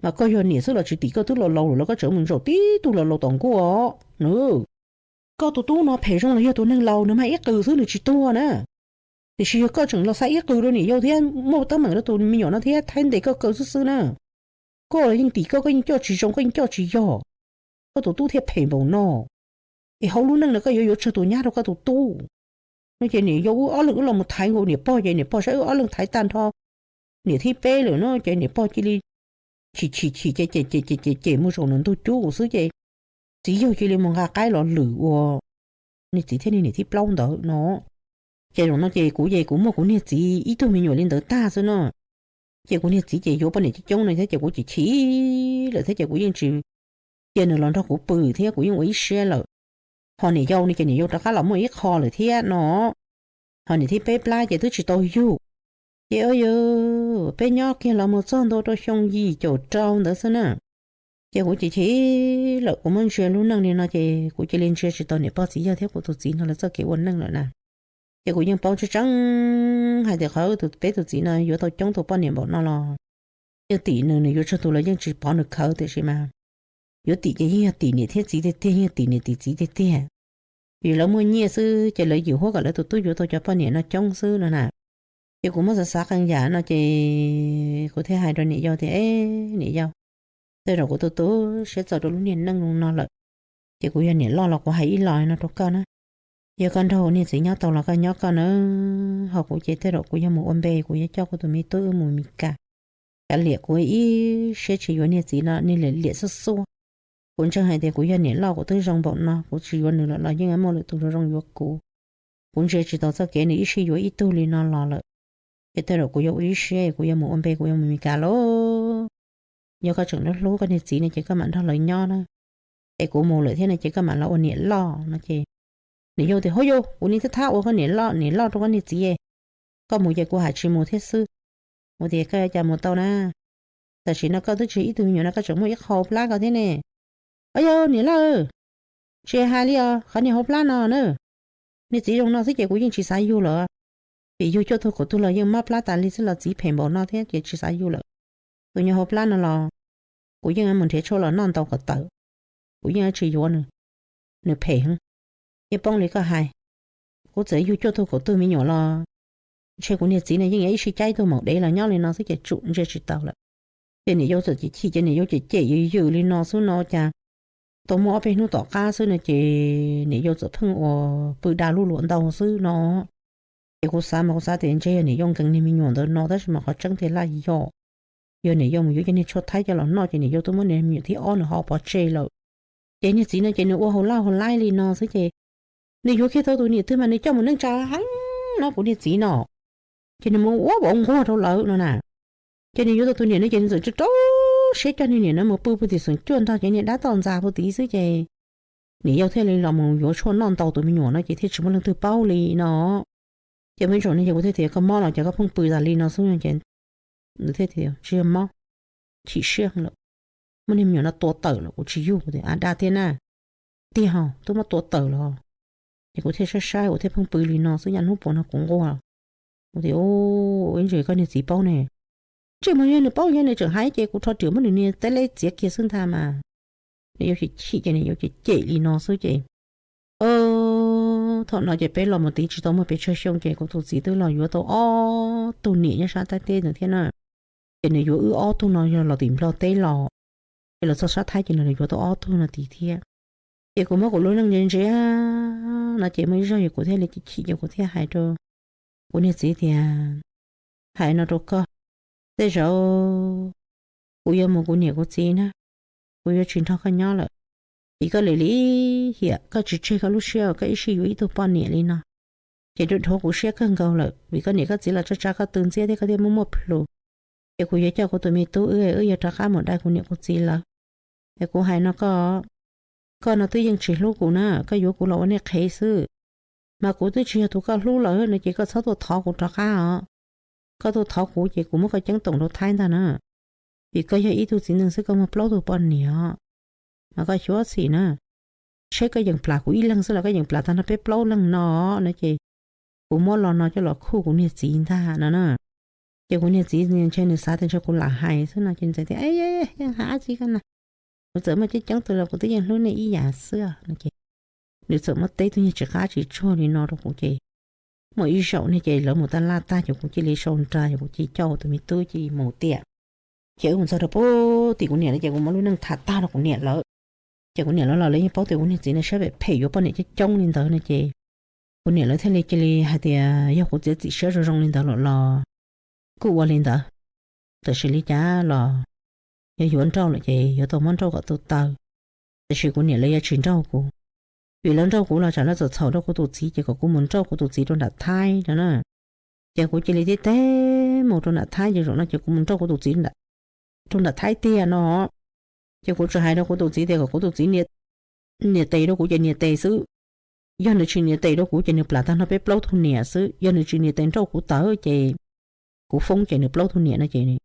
Mas koj yog niam xwb los tsis tim, koj twb laus laus lawm los koj tseem mus ntsaum tib tug laus laus tom nkuaj os na. Koj tus tub no phem zoo los yog tus neeg laus, nws mag ib qws xwb nws tsis tuag na. Tiam sis yog koj tseem los xa ib qws rau niam yau thiab muaj teeb meem rau tus me nyuam no thiab, Thaib ntes koj kaw xwb xwb na. Koj los yeej tim koj, koj yeej coj tsis zoo, koj yeej coj tsis yog, koj tus tub thiaj phem npaum no. Es hauv lub neej no koj yuav yuav tsawg tus nyab rau koj tus tub no? Ces niam yau wb ob leeg wb los mus thaiv nkaus niam pog, ces niam pog saib wb ob leeg thaiv tag nrho niam thib peb lawm no, ces niam pog cia li chim chim chim ces cem cem cem cem mus zaum nws ntug cub xwb ces txiv yawg cia li mus nqa qaib los lwm ua niag txiv thiab niag niam thib plaub ntawd no. Ces zaum no ces kuv ces kuv muaj kuv niag txiv ib tug me nyuam li ntawd tag xwb no. Ces kuv niag txiv ces yuav poj niam coob coob no thiab ces kuv chim chim lawm thiab ces kuv yeej tsis cia nws los nrog kuv pw thiab kuv yeej ua ib siab lawm. Ho niam yau no ces niam yau rov qab los muaj ib qho lawm thiab no. Ho niam thib peb plab ces twb tsis tau yug. Ces ua yog peb nyob kiag los mus txog ntua rau xyoo yim caum rau ntawd xwb na. Ces kuv chim chim lawm, kuv muab ntsia lub neej li no ces kuv cia li ntsia tsis tau niam pog txiv yawg thiab kuv tus txiv no lawv txoj kev ua neej lawm na. Ces kuv yeej paub tseeb tseeb hais tias qhov tus peb tus txiv no yuav tau coob tus poj niam npaum no los yeej tim nws, nws yuav tsawg tus los yeej tsis pov nws khawv, tiam sis mas yuav tim ces yeej yog tim niam thiab txiv tiag tiag, yeej yog tim niam tim txiv tiag tiag. Vim lawv muaj nyiaj xwb ces lawv yim huab kom lawv tus tub yuav tau cov poj niam no coob xwb no na. Ces kuv muab xav xav qee yam no ces kuv thiaj hais rau niam yau tias, E, niam yau, tej zaum kuv tu tu siab txaus rau lub niag neej no lawm. Ces kuv yog niam loj los kuv hais ib los no rau koj na. Yog koj nrog niag txiv nyob tau los koj nyob koj na, ho kuv ces tej zaum kuv yog mus ua npe, kuv yuav coj kuv tus me tub wb mus Mes Kas. Kav liam kuv ib siab tsis yuav niag txiv no, niag liam liam xuab xuab. Kuv ntseeg hais tias kuv yog niam loj kuv twb zoo npaum no, kuv tsis yuav nws lawm los yeej muaj lwm tus zoo zoo yuav kuv. Kuv ntsia tsis tau txoj kev nws ib sij yuav ib tug li no los lawm. Ces tej zaum kuv yuav ua ib siab, kuv yuav mus ua npe, kuv yuav mus Mes Kas lauj. Yog koj tseem hlub hlub koj niag txiv no ces koj mam nrog lawv nyob na. Es kuv mus lawm thiab no ces koj mam los ua niam loj no ces niam yau tias, Hauj yau, kuv niag thab thab ua koj niam loj, niam loj rau koj niag txiv, koj mus ces kuv hais tsis mus thiab xwb. Kuv tias, Koj cas mus tau na? Tam sim no koj twb tsis ib tug me nyuam no koj tseem muaj ib qho plab koj thiab ne. Au yau, niam loj, tsis hais li os, qhov niag hauv plab no na, niag txiv zoo no xwb ces kuv yeej tsis xav yug lawm. Vim yug cuaj tug kaum tug los yeej mob plab tas li xwb los txiv phem npaum no thiab ces tsis xav yug lawm. Tus nyuag hauv plab no los kuv yeej mus nrhiav tshuaj los noj ntau kom tawm, kuv yeej tsis yuav nws, nws phem heev. Yeej poob li koj hais, kuv txawm yug cuaj tug kaum tug me nyuam los ntshe kuv niag txiv no yeej yuav ib sij caij ib tug maum dev los nyob li no xwb ces tsum ntsia tsis tau lawm. Ces niam yau txawm chim chim ces niam yau cem cem yws yws li no xwb no cas tau muaj ob peb hnub tom qab xwb no ces niam yau txawm pheej ua pw da lub luam ntau xwb no. Ces kuv xav mas kuv xav tias ntshe yog niam yau nkees niag me nyuam ntawd no tab sis mas qhov tseeb tiag laj yog, yog niam yau mus yuav cov niag tshuaj thaib coj los noj ces niam yau twb muab niag me nyuam thib ob nws ho pov tseg lawm. Ces niag txiv no ces nws ua hauv laj hauv laib li no xwb ces nws yuav kiag tau tus niam twg mas nws coj mus neej tsa heev no kuv niag txiv no. Ces nws mus ua vauv nquag rau lawv no na. Ces nws yuav tau tus niam no ces nws txawm rau rau siab coj niag niam no mus pw puag tim xoom cuaj nrog cov niag dab toj ntxas puag tid xwb ces niam yau thiaj li los mus yuav tshuaj noj ntau tus me nyuam no ces thiaj tsis muaj leej twg paub li no. Ces muaj ib zaug no ces kuv thiaj tias koj mob los ces koj pheej pw tas li no xwb no ces nws thiaj tias tsis yog mob, chim siab lawm, muab niag me nyuam no tua tawm lawm kuv tsis yug. Kuv tias a dag tiag na, tiag ho twb muab tua tawm los. Ces kuv thiaj saib saib kuv thiaj pheej pw li no xwb, yav hnub puas no kuv nquag. Kuv tias ib ntsis koj niag txiv paub ne, ntsej muag yog nws paub yog nws tseem hais ces kuv rho riam muab nws niag teb leb txiav kiag xwb ntag mas. Nws yuav chim chim ces nws yuav cem cem li no xwb ces thaum no ces peb los mus tid tsis tau muaj pes tsawg xyoo ces kuv tus txiv twb los yuav tau ob tug niam nyob sab Thaib teb ntawd thiab na. Ces nws yuav wb ob tug no yog los tim Nplog teb los, ces los txog sab Thaib ces nws los yuav tau ob tug no tid thiab. Ces kuv muab kuv lub neej ntsia ntsia no ces muaj ib zaug yog kuv thiaj li chim chim ces kuv thiaj hais rau kuv niag txiv tias, hais no rau koj, tej zaum kuv yuav mus kuv niam kuv txiv na, kuv yuav tsis nrog koj nyob lawm. Vim koj lim li hiam, koj tsis tseg koj lub siab koj ib sij yuav ib tug poj niam li no, ces dhuav kuv siab kawg nkaus lawm. Vim koj niam koj txiv los tsa tsa koj tw ntxiab thiab koj thiaj muaj muaj plhus. Ces kuv yuav coj kuv tus me tub wb, wb yuav rov qab mus dai kuv niam kuv txiv lawv. Es kuv hais no koj, koj no twb yeej tsis hlub kuv na, koj yuav kuv los ua nej qhev xwb. Mas kuv twb tsis yog tus koj hlub lawm no ces koj txhob tuaj thov kuv rov qab os. Koj tuaj thov kuv ces kuv muab koj ceeb toom rau Thaib ntag na. Vim koj yog ib tug txiv neej xwb koj muaj plaub tug poj niam os, mas koj xyuab xim na. seb koj yeem plam kuv ib leeg xwb los koj yeem plam tag nrho peb plaub leeg no no ces kuv muab lo no coj los khuj kuv niag txiv ntag no na. Ces kuv niag txiv ntshe nws xav tias ntshe kuv lam hais xwb no ces nws txawm tias, Yeej hais dab tsi koj na, kuv txawm muaj coob coob tus los kuv twb yeej hlub nej ib yam xwb no ces nws txawm muab teb tus nyuag tsis qab tsis tsuag li no rau kuv ces muaj ib zaug ne ces lawv mus taj laj tag ces kuv cia li sau nra ces kuv cia li coj tus me tub cia li mus tiam. Ces wb mus txog rau pem tim kuv niam lawv ces kuv muab lub neej tham tag rau kuv niam lawv. Ces kuv niam lawv los lawv yeej paub tias kuv niag txiv no siab phem phem yuav poj niam coob coob li ntawd no ces kuv niam lawv thiaj li cia li hais tias yog kuv txiav txim siab zoo zoo li ntawd lawm los kuj ua li ntawd, tab sis li cas los yog yuav nrauj lawm ces yuav tau muab nrauj kom tu taw. Tab sis kuv niam lawv yuav tsis nrauj kuv, vim lawv nrauj kuv los tsam lawv txawm txhaum rau kuv tus txiv ces kom kuv mus nrauj kuv tus txiv rau nram Thaib no na. Ces kuv cia li tib teg mus rau nram Thaib ces zaum no ces kuv mus nrauj kuv tus txiv rau nram Thaib tiag no. Ces kuv tsuas hais rau kuv tus txiv tias kom kuv tus txiv nias tes rau kuv ces nias tes xwb. Yog nws tsis nias tes rau kuv ces nws plam tag nrho peb plaub tug niam xwb. Yog nws tsis nias tes nrauj kuv tawv ces kuv foob ces nws plaub tug niam no ces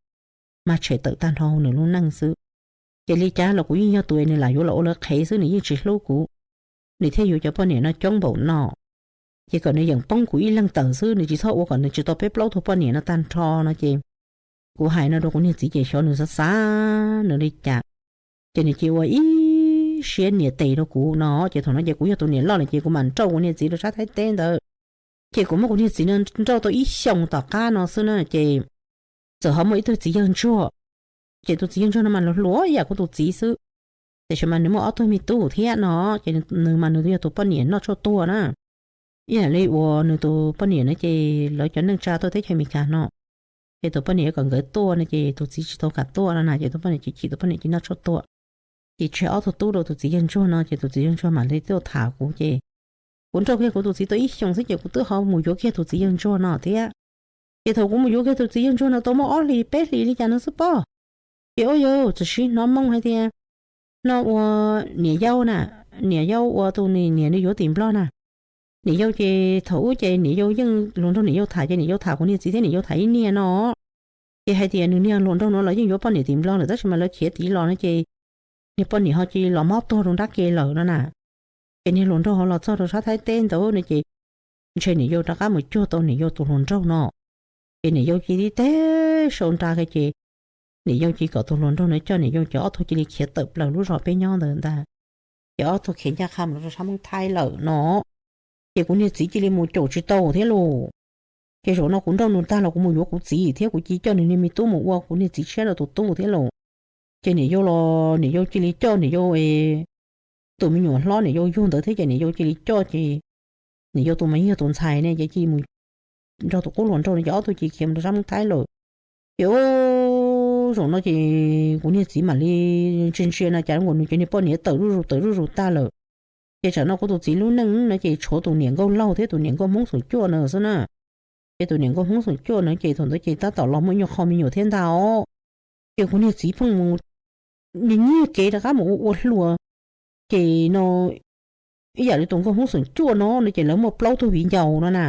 mag tshem tawm tag nrho nws lub neej xwb. Ces li cas los kuv yeej yog tus nws lam yuav los ua lawv qhev xwb, nws yeej tsis hlub kuv, nws thiaj yuav cov poj niam no coob npaum no. Ces kom nws yeem poob kuv ib leeg tawm xwb, nws tsis txhob ua kom nws tsis tau peb plaub tug poj niam no tag nrho no ces kuv hais no rau kuv niag txiv ces xyov nws xav xav nws li cas, ces nws cia ua ib siab nias tes rau kuv no. Ces thaum no ces kuv yog tus niam loj lawm ces kuv mam nrauj kuv niag txiv rau sab Thaib teb ntawd. Ces kuv muab kuv niag txiv no nrauj tau ib xyoos tom qab no xwb na ces txawm ho muaj ib tug txiv yawg ntsuag, ces tus txiv yawg ntsuag no mas luag hluas ib yam kuv tus txiv xwb, tiam sis mas nws muaj ob tug me tub thiab no, ces nws mas nws yog tus poj niam noj tshuaj tuag na. Ib yam li uas nws tus poj niam no ces lawv cov neej tsa tuaj teb chaws Amelikas no, ces tus poj niam yuav kom nkawd tuaj no ces tus txiv tsis tau kam tuaj no na, ces tus poj niam chim chim tus poj niam cia noj tshuaj tuag. Ces tseg ob tug tub rau tus txiv yawg ntsuag no ces tus txiv yawg ntsuag mam li tuaj tham kuv ces kuv nrauj kiag kuv tus txiv tau ib xyoos xwb ces kuv twb ho mus yuav kiag tus txiv yawg ntsuag no thiab. Ces thaum kuv mus yuav kiag tus txiv yawg ntsuag no tau muaj ob hlis peb hlis li cas no xwb pob, ces ua yog txawm sib hnov moo hais tias no ua niam yau na, niam yau ua tus niam nws yuav tim Nplog na. Niam yau ces thaum ub ces niam yau yeej hluas nraug niam yau tham ces niam yau tham kuv niag txiv thiab niam yau tham ib niag no, ces hais tias nws niag hluas nraug no los yeej yuav poj niam tim Nplog lawm tab sis mas lawv khiav tid los no ces niag poj niam ho cia li los mob tuag rau nrab ke lawm no na. Ces niag hluas nraug ho los txog rau sab Thaib teb ntawd no ces ntshe niam yau rov qab mus cuag tau niam yau tus hluas nraug no. Ces niam yau cia li tib teg sau nra kiag ces niam yau cia li kom tus hluas nraug no coj niam yau ces ob tug cia li khiav tawm plaws lub zos peb nyob ntawd ntag. Ces ob tug khiav ncaj qha mus rau sab Hmoob Thaib lawm no. Ces kuv niag txiv cia li mus caum tsis tau thiab lauj. Ces zaum no kuv nrauj nws tag los kuv mus yuav kuv txiv thiab kuv cia li coj nws niag me tub mus ua kuv niag txiv tshiab rau tus tub thiab lauj. Ces niam yau los niam yau cia li coj niam yau tus me nyuam hlob niam yau yug ntawd thiab ces niam yau cia li coj ces niam yau tus mas yog tus ntxhais ne ces cia li mus nrog tus qub hluas nraug no ces ob tug cia li khiav mus rau sab Hmoob Thaib lawm. Ces zaum no ces kuv niag txiv mam li ntsia ntsia no cas nkaus nws cov niag poj niam tawm zuj zus tawm zuj zus tag lawm. Ces tsam no kuv tus txiv lub neej no ces tshuav tus niam nkauj laug thiab tus niam nkauj Hmoob xeem cuaj no xwb na. Ces tus niam nkauj Hmoob xeem cuaj no ces thaum ntawd ces tab tom los muaj ib nyuag qho me nyuam thiab ntag os. Ces kuv niag txiv pheej mus nyiag kev rov qab mus ua ua hluas. Ces no ib yam li tus nkauj Hmoob xeem cuaj no no ces lawv muaj plaub tug viv ncaus no na.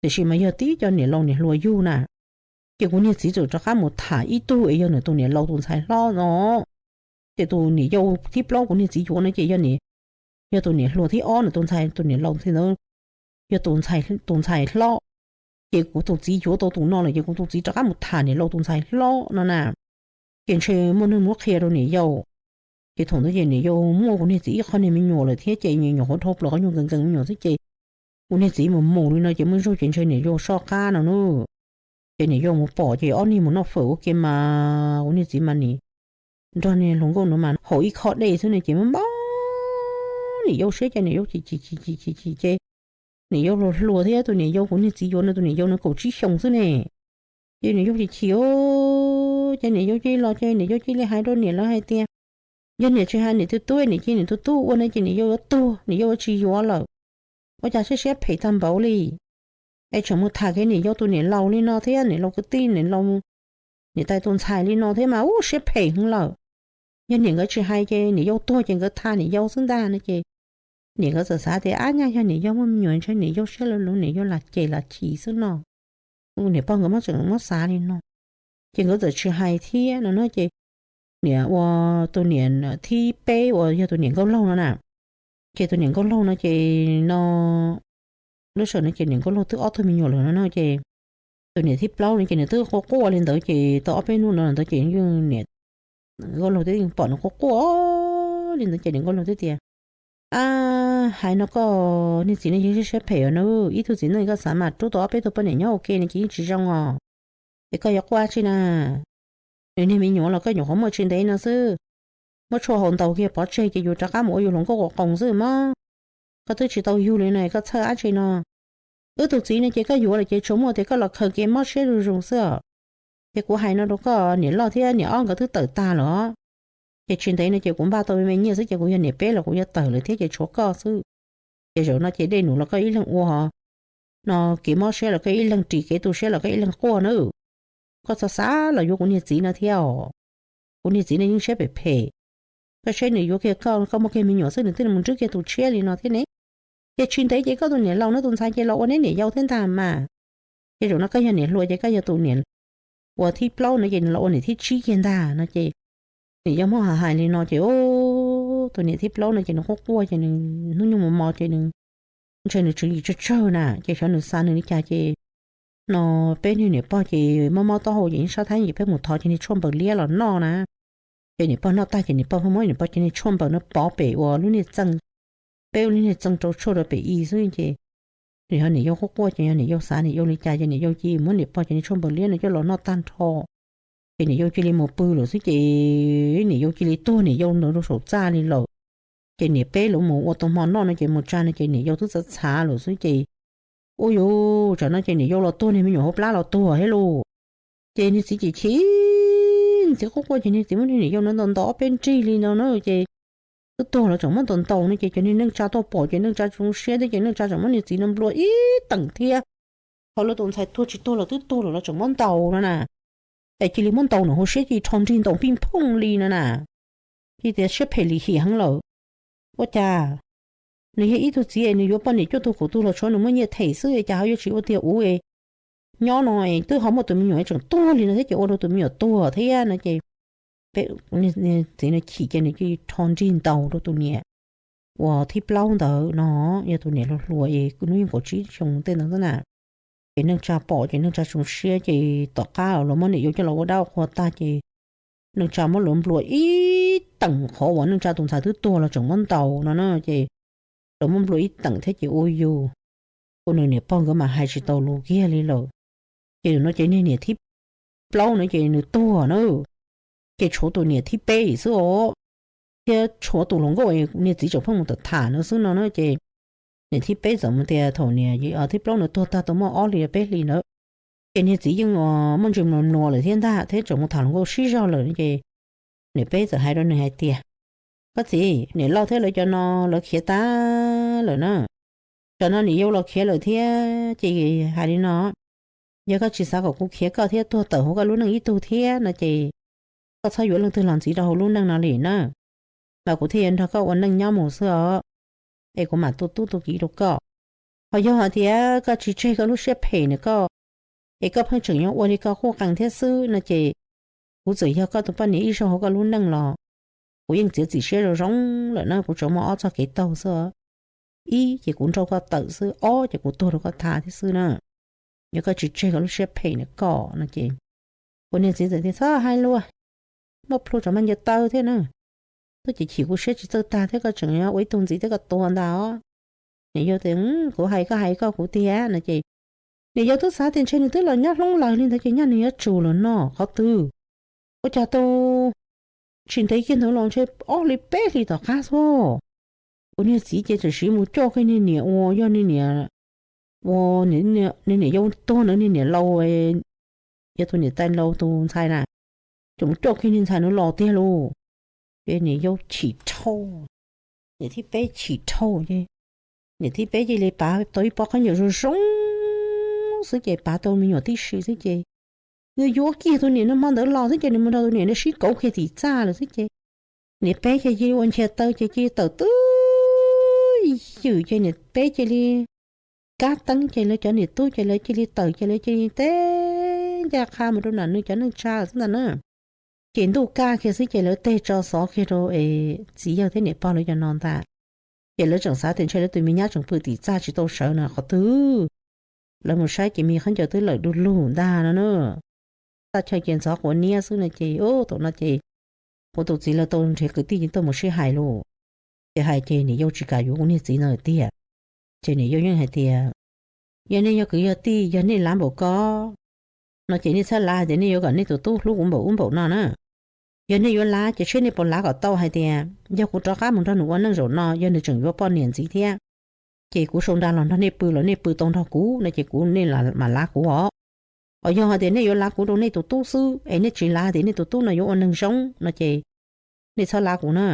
Tiam sis mas yog tib co niam laus niam hluas yug na. Ces kuv niag txiv txawm rov qab mus tham ib tug es yog nws tus niam laus tus ntxhais hlob no. Ces tus niam yau thib plaub kuv niag txiv yuav no ces yog tus niam hluas thib ob nws tus ntxhais tus niam laus ntxhais ntawd yog tus ntxhais hlob. Ces kuv tus txiv yuav tau tus no lawm ces kuv tus txiv rov qab mus tham niam laus tus ntxhais hlob no na. Ces ntshe muaj neeg muab qhia rau niam yau. Ces thaum ntawd ces niam yau muaj kuv niag txiv ib qho niag me nyuam lawm thiab ces me nyuam qhuav dhau plaws qhov nyuag nkees nkees me nyuam xwb ces kuv niag txiv mus mus li no ces muaj ib zaug ces ntshe niam yau soj qab no na. Ces niam yau mus pom ces ob niag mus noj fawm ua ke mas kuv niag txiv mas nim nrog niag hluas nkauj no mas haus ib khob dej xwb no ces mob mob niam yau siab ces niam yau chim chim chim chim chim chim ces niam yau hluas hluas thiab tus niam yau kuv niag txiv yuav no tus niam yau no kaum tsib xyoos xwb ne. Ces niam yau chim chim ces niam yau cia li los ces niam yau cia li hais rau niam lawv hais tias yog niam tsis hais niam tus tub, niam cia niam tus tub ua no ces niam yau yuav tuag, niam yau yuav tsis yuav lawm. Ua cas siab siab phem tag npaum li. Es tseem mus tham kiag niam yau tus niam laus li no thiab niam laus kwv tij niam laus niam tais tus ntxhais li no thiab mas ub siab phem heev lawm. Yog niam nkawd tsis hais ces niam yau tuag ces nkawd tham niam yau xwb ntag no ces niam nkawd txawm xav tias ab nyaj yog niam yau muaj me nyuam ntshe niam yau siab luv luv niam yau lam cem lam chim xwb no. Niam pog nkawd muab tseem muab xav li no ces nkawd txawm tsis hais thiab no na ces niam ua tus niam thib peb uas yog tus niam nkauj laug no na, Ces tus niam nkauj laug no ces no, lub sij hawm no ces niam nkauj laug twb ob tug me nyuam lawm no no ces tus niam thib plaub no ces nws twb quaj quaj li ntawd ces tau ob peb hnub no ntawd ces yeej niam nkauj laug twb pom nws quaj quaj li ntawd ces niam nkauj laug twb tias, Ab, hais no koj niag txiv no yeej siab phem os na, ib tug txiv neej koj xav mas rub tau ob peb tug poj niam nyob ua ke no ces yeej tsis zoo os. Es koj yuav quaj tsi na? Nws niag me nyuam los koj nyuam qhuav muaj tsis ntev no xwb, muab tshuaj haus ntaus kiag pov tseg ces yus rov qab mus ua yus hluas nkauj quas qoos xwb mog. Koj twb tsis tau yug li no koj txhawj dab tsi no? Wb tus txiv no ces koj yuav lawm ces tsuas muaj tias koj los khaws kev mob siab zuj zus xwb os. Ces kuv hais no rau koj niam loj thiab niam ob nkawd twb tawm tag lawm, ces tsis ntev no ces kuv npaj tau me me nyiaj xwb ces kuv yog niam peb los kuv yuav tawm lawm thiab ces tshuav koj xwb. Ces zaum no ces dej num los koj ib leeg ua, no kev mob siab los koj ib leeg ris, kev tu siab los koj ib leeg quaj na. Koj txhob xav los yuav kuv niag txiv no thiab os. Kuv niag txiv no yeej siab phem phem. Koj saib nws yuav kiag koj, koj muaj kiag me nyuam xwb nws twb mus nrhiav kiag tus tshiab li no thiab ne. Ces tsis ntev ces koj tus niam laus no tus ntxhais ces los ua neb niam yau thiab ntag mas. Ces zaum no koj yog niam hluas ces koj yog tus niam uas thib plaub no ces nws los ua niam thib tsib kiag ntag no ces niam yau muab hais hais li no ces tus niam thib plaub no ces nws quaj quaj ces nws hnub nyoog mos mos ces nws ntshe nws tswv yim tsawg tsawg na ces xyov nws xav nws li cas ces no peb niag niam pog ces mob mob taub hau ces sab thab ces peb mus thov cov niag tshuaj npaws liab los noj na. Ces niam pog noj tag ces niam pog pheej muab niam pog cov niag tshuaj npaws no pov pem uas lub niag txee, peb ua lub niag txee rau tshuaj rau pem i xwb ces nws yog niam yau quaj quaj ces yog niam yau xav niam yau li cas ces niam yau cia li muab niam pog cov niag tshuaj npaws liab no coj los noj tag nrho. Ces niam yau cia li mus pw lawm xwb ces niam yau cia li tuag niam yau ntawd rau saum txaj li lawm. Ces niam peb lawv mus ua tau hmo noj no ces mus tsa no ces niam yau twb txhav txhav lawm xwb ces ua yus tsam no ces niam yau los tuag niag me nyuam hauv plab los tuag thiab lauj. Ces niag txiv chim chim, niag txiv quaj quaj ces niag txiv muab niag niam yau no ntaus ntaus ob peb nrig li no na ces twb tuag los tseem muab ntaus ntaus no ces cov niag neej tsa tuaj pom ces neej tsa zoo siab thiab ces neej tsa tseem muab niag txiv no nplua ib teem thiab. Qhov lawv tus ntxhais tuag tsis tuag los twb tuag lawm los tseem muab ntaus no na. Es cia li muab ntaus nws hauv siab cia li rho nrig ntaus pij phooj li no na. Cia tias siab phem lim hiam heev lawm. Ua cas nws yog ib tug txiv es nws yuav poj niam cuaj tug kaum tug los tshuav nws muaj nyiaj them xwb es cas ho yuav tsis ua tiag ua es nyob no es twb ho muaj tus me nyuam es tseem tuag li no thiab ces ua rau tus me nyuam tuag thiab no ces peb txiv no chim ces nws cia li rho nrig ntaus rau tus niam uas thib plaub ntawd no, yog tus niam hluas hluas es hnub nyoog kaum tsib xyoo tej ntawd xwb na. Ces neej tsa pom ces neej tsa zoo siab ces tom qab los muab niam yau coj los ua dab ua qhua tag ces neej tsa muab lawv nplua ib teem qhov uas neej tsa tus ntxhais twb tuag los tseem muab ntaus no na ces lawv muab nplua ib teem thiab ces ua yus, ua nws niam pog nkawd mas hais tsis tau lus kiag li lawm. Ces no ces niag niam thib plaub no ces nws tuag na, ces tshuav tus niam thib peb xwb os, thiab tshuav tus hluas nkauj niag txiv tseem pheej mus tham tham no xwb no na ces niam thib peb txawm mus tias thaum niam thib plaub no tuag tag tau muaj ob hlis peb hlis ntawd ces niag txiv yeej muaj ntsis mluas mluas lawm thiab ntag thiab tseem mus tham hluas nkauj sib zog lawm no ces niam peb txawm hais rau nws hais tias, Koj txiv, niam loj thiab lawv cov no lawv khiav tag lawm na. Cov no niam yau los khiav lawm thiab ces hais li no, yog koj tsis xav kom kuv khiav koj thiab tuag tawm hauv koj lub neej ib tug thiab no ces koj txhob yuav leej twg los ntxiv rau hauv lub neej no li na, mas kuv thiaj yuav nrog koj ua neej nyob mus xwb os, es kuv mam tu tub tu kiv rau koj. Ho yog hais tias koj tsis tseg koj lub siab phem na koj, es koj pheej tseem yuav ua li koj quj qees thiab xwb no ces kuv txawm yog koj tus poj niam ib zaug hauv koj lub neej los kuv yeej txiav txim siab zoo zoo lawm na, kuv tsuas muaj ob txoj kev taug xwb. Ib ces kuv nrauj koj tawm xwb, ob ces kuv tuag rau koj tha thiab xwb na. Yog koj tsis tseg koj lub siab phem na koj no ces, kuv niag txiv txawm tias, Txhob hais luag, muaj plhu tsam maj ncaws taw thiab na. Twb chim chim kuv siab tsis txawj tag thiab koj tseem ua ib tug ntxiv thiab koj tuag ntag os. Niam yau tias, Kuv hais koj hais koj kuv tiag no ces, niam yau twb xav tias ntshe nws twb los nyob hloob lawm li ntawd ces nyaj nws yuav tsum los noj qhov twg. Ua cas tau tsis ntev kiag ntawd los ntshe ob hlis peb hlis tom qab xwb, kuv niag txiv ces txawm siv mus coj kiag niag niam uas yog niag niam, uas niag niam yau tuag ntawd niag niam laus, yog tus niam tais laus tus ntxhais na, tseem mus coj kiag niag ntxhais ntawd los tiag lauj. Ces niam yau chim dhau, niam thib peb chim dhau ces niam thib peb cia li pav tau ib pob khaub ncaws zoo zoo xwb ces pav tau me nyuam tib si xwb ces nws yuav kiag tus niam no hmo ntawd los xwb ces nws mus nrog tus niam no sib kauv kiag tim txaj lawm xwb ces niam peb ces cia li ua nchias taw ces cia li tawm twb ywm ces niam peb cia li kab teeb ces lawv cov niam tub ces lawv cia li tawm ces lawv cia li teb ncaj qha mus rau nram nws cov neej tsa xwb ntag na. Ces ntuj kaj kiag xwb ces lawv teg tso xov kiag rau es txiv yawg thiab niam pog lawv cov no ntag. Ces lawv tseem xav tias ntshe lawv tus me nyab tseem pw tim txaj tsis tau sawv no qhov twg. Lawv mus saib ces me khaub ncaws twb lawm du lug ntag no na. Txaj chaw ces ntxhov quav niab xwb no ces thaum no ces kuv tus txiv lawv tau nrhiav kwv tij tuaj mus sib hais lauj. Ces hais ces niam yau tsis kam yuav kuv niag txiv no tiag. Ces niam yau yeej hais tias, yog nej yog kwv yog tij, yog nej lav npaum ko no ces nej txhob lav hais tias nej yuav kom nej tus tub hlub kuv npaum ub npaum no na. Yog nej yuav lav ces seb nej puas lav kom tau hais tias yog kuv rov qab mus nrog nws ua neej zaum no, yog nws tseem yuav poj niam ntxiv thiab, ces kuv sau nra los nrog nej pw los nej pw tau nrog kuv no ces kuv, nej mam lav kuv os. Os yog hais tias nej yuav lav kuv rau nej tus tub xwb es nej tsis lav tias nej tus tub no yuav ua neeg zoo no ces nej txhob lav kuv na.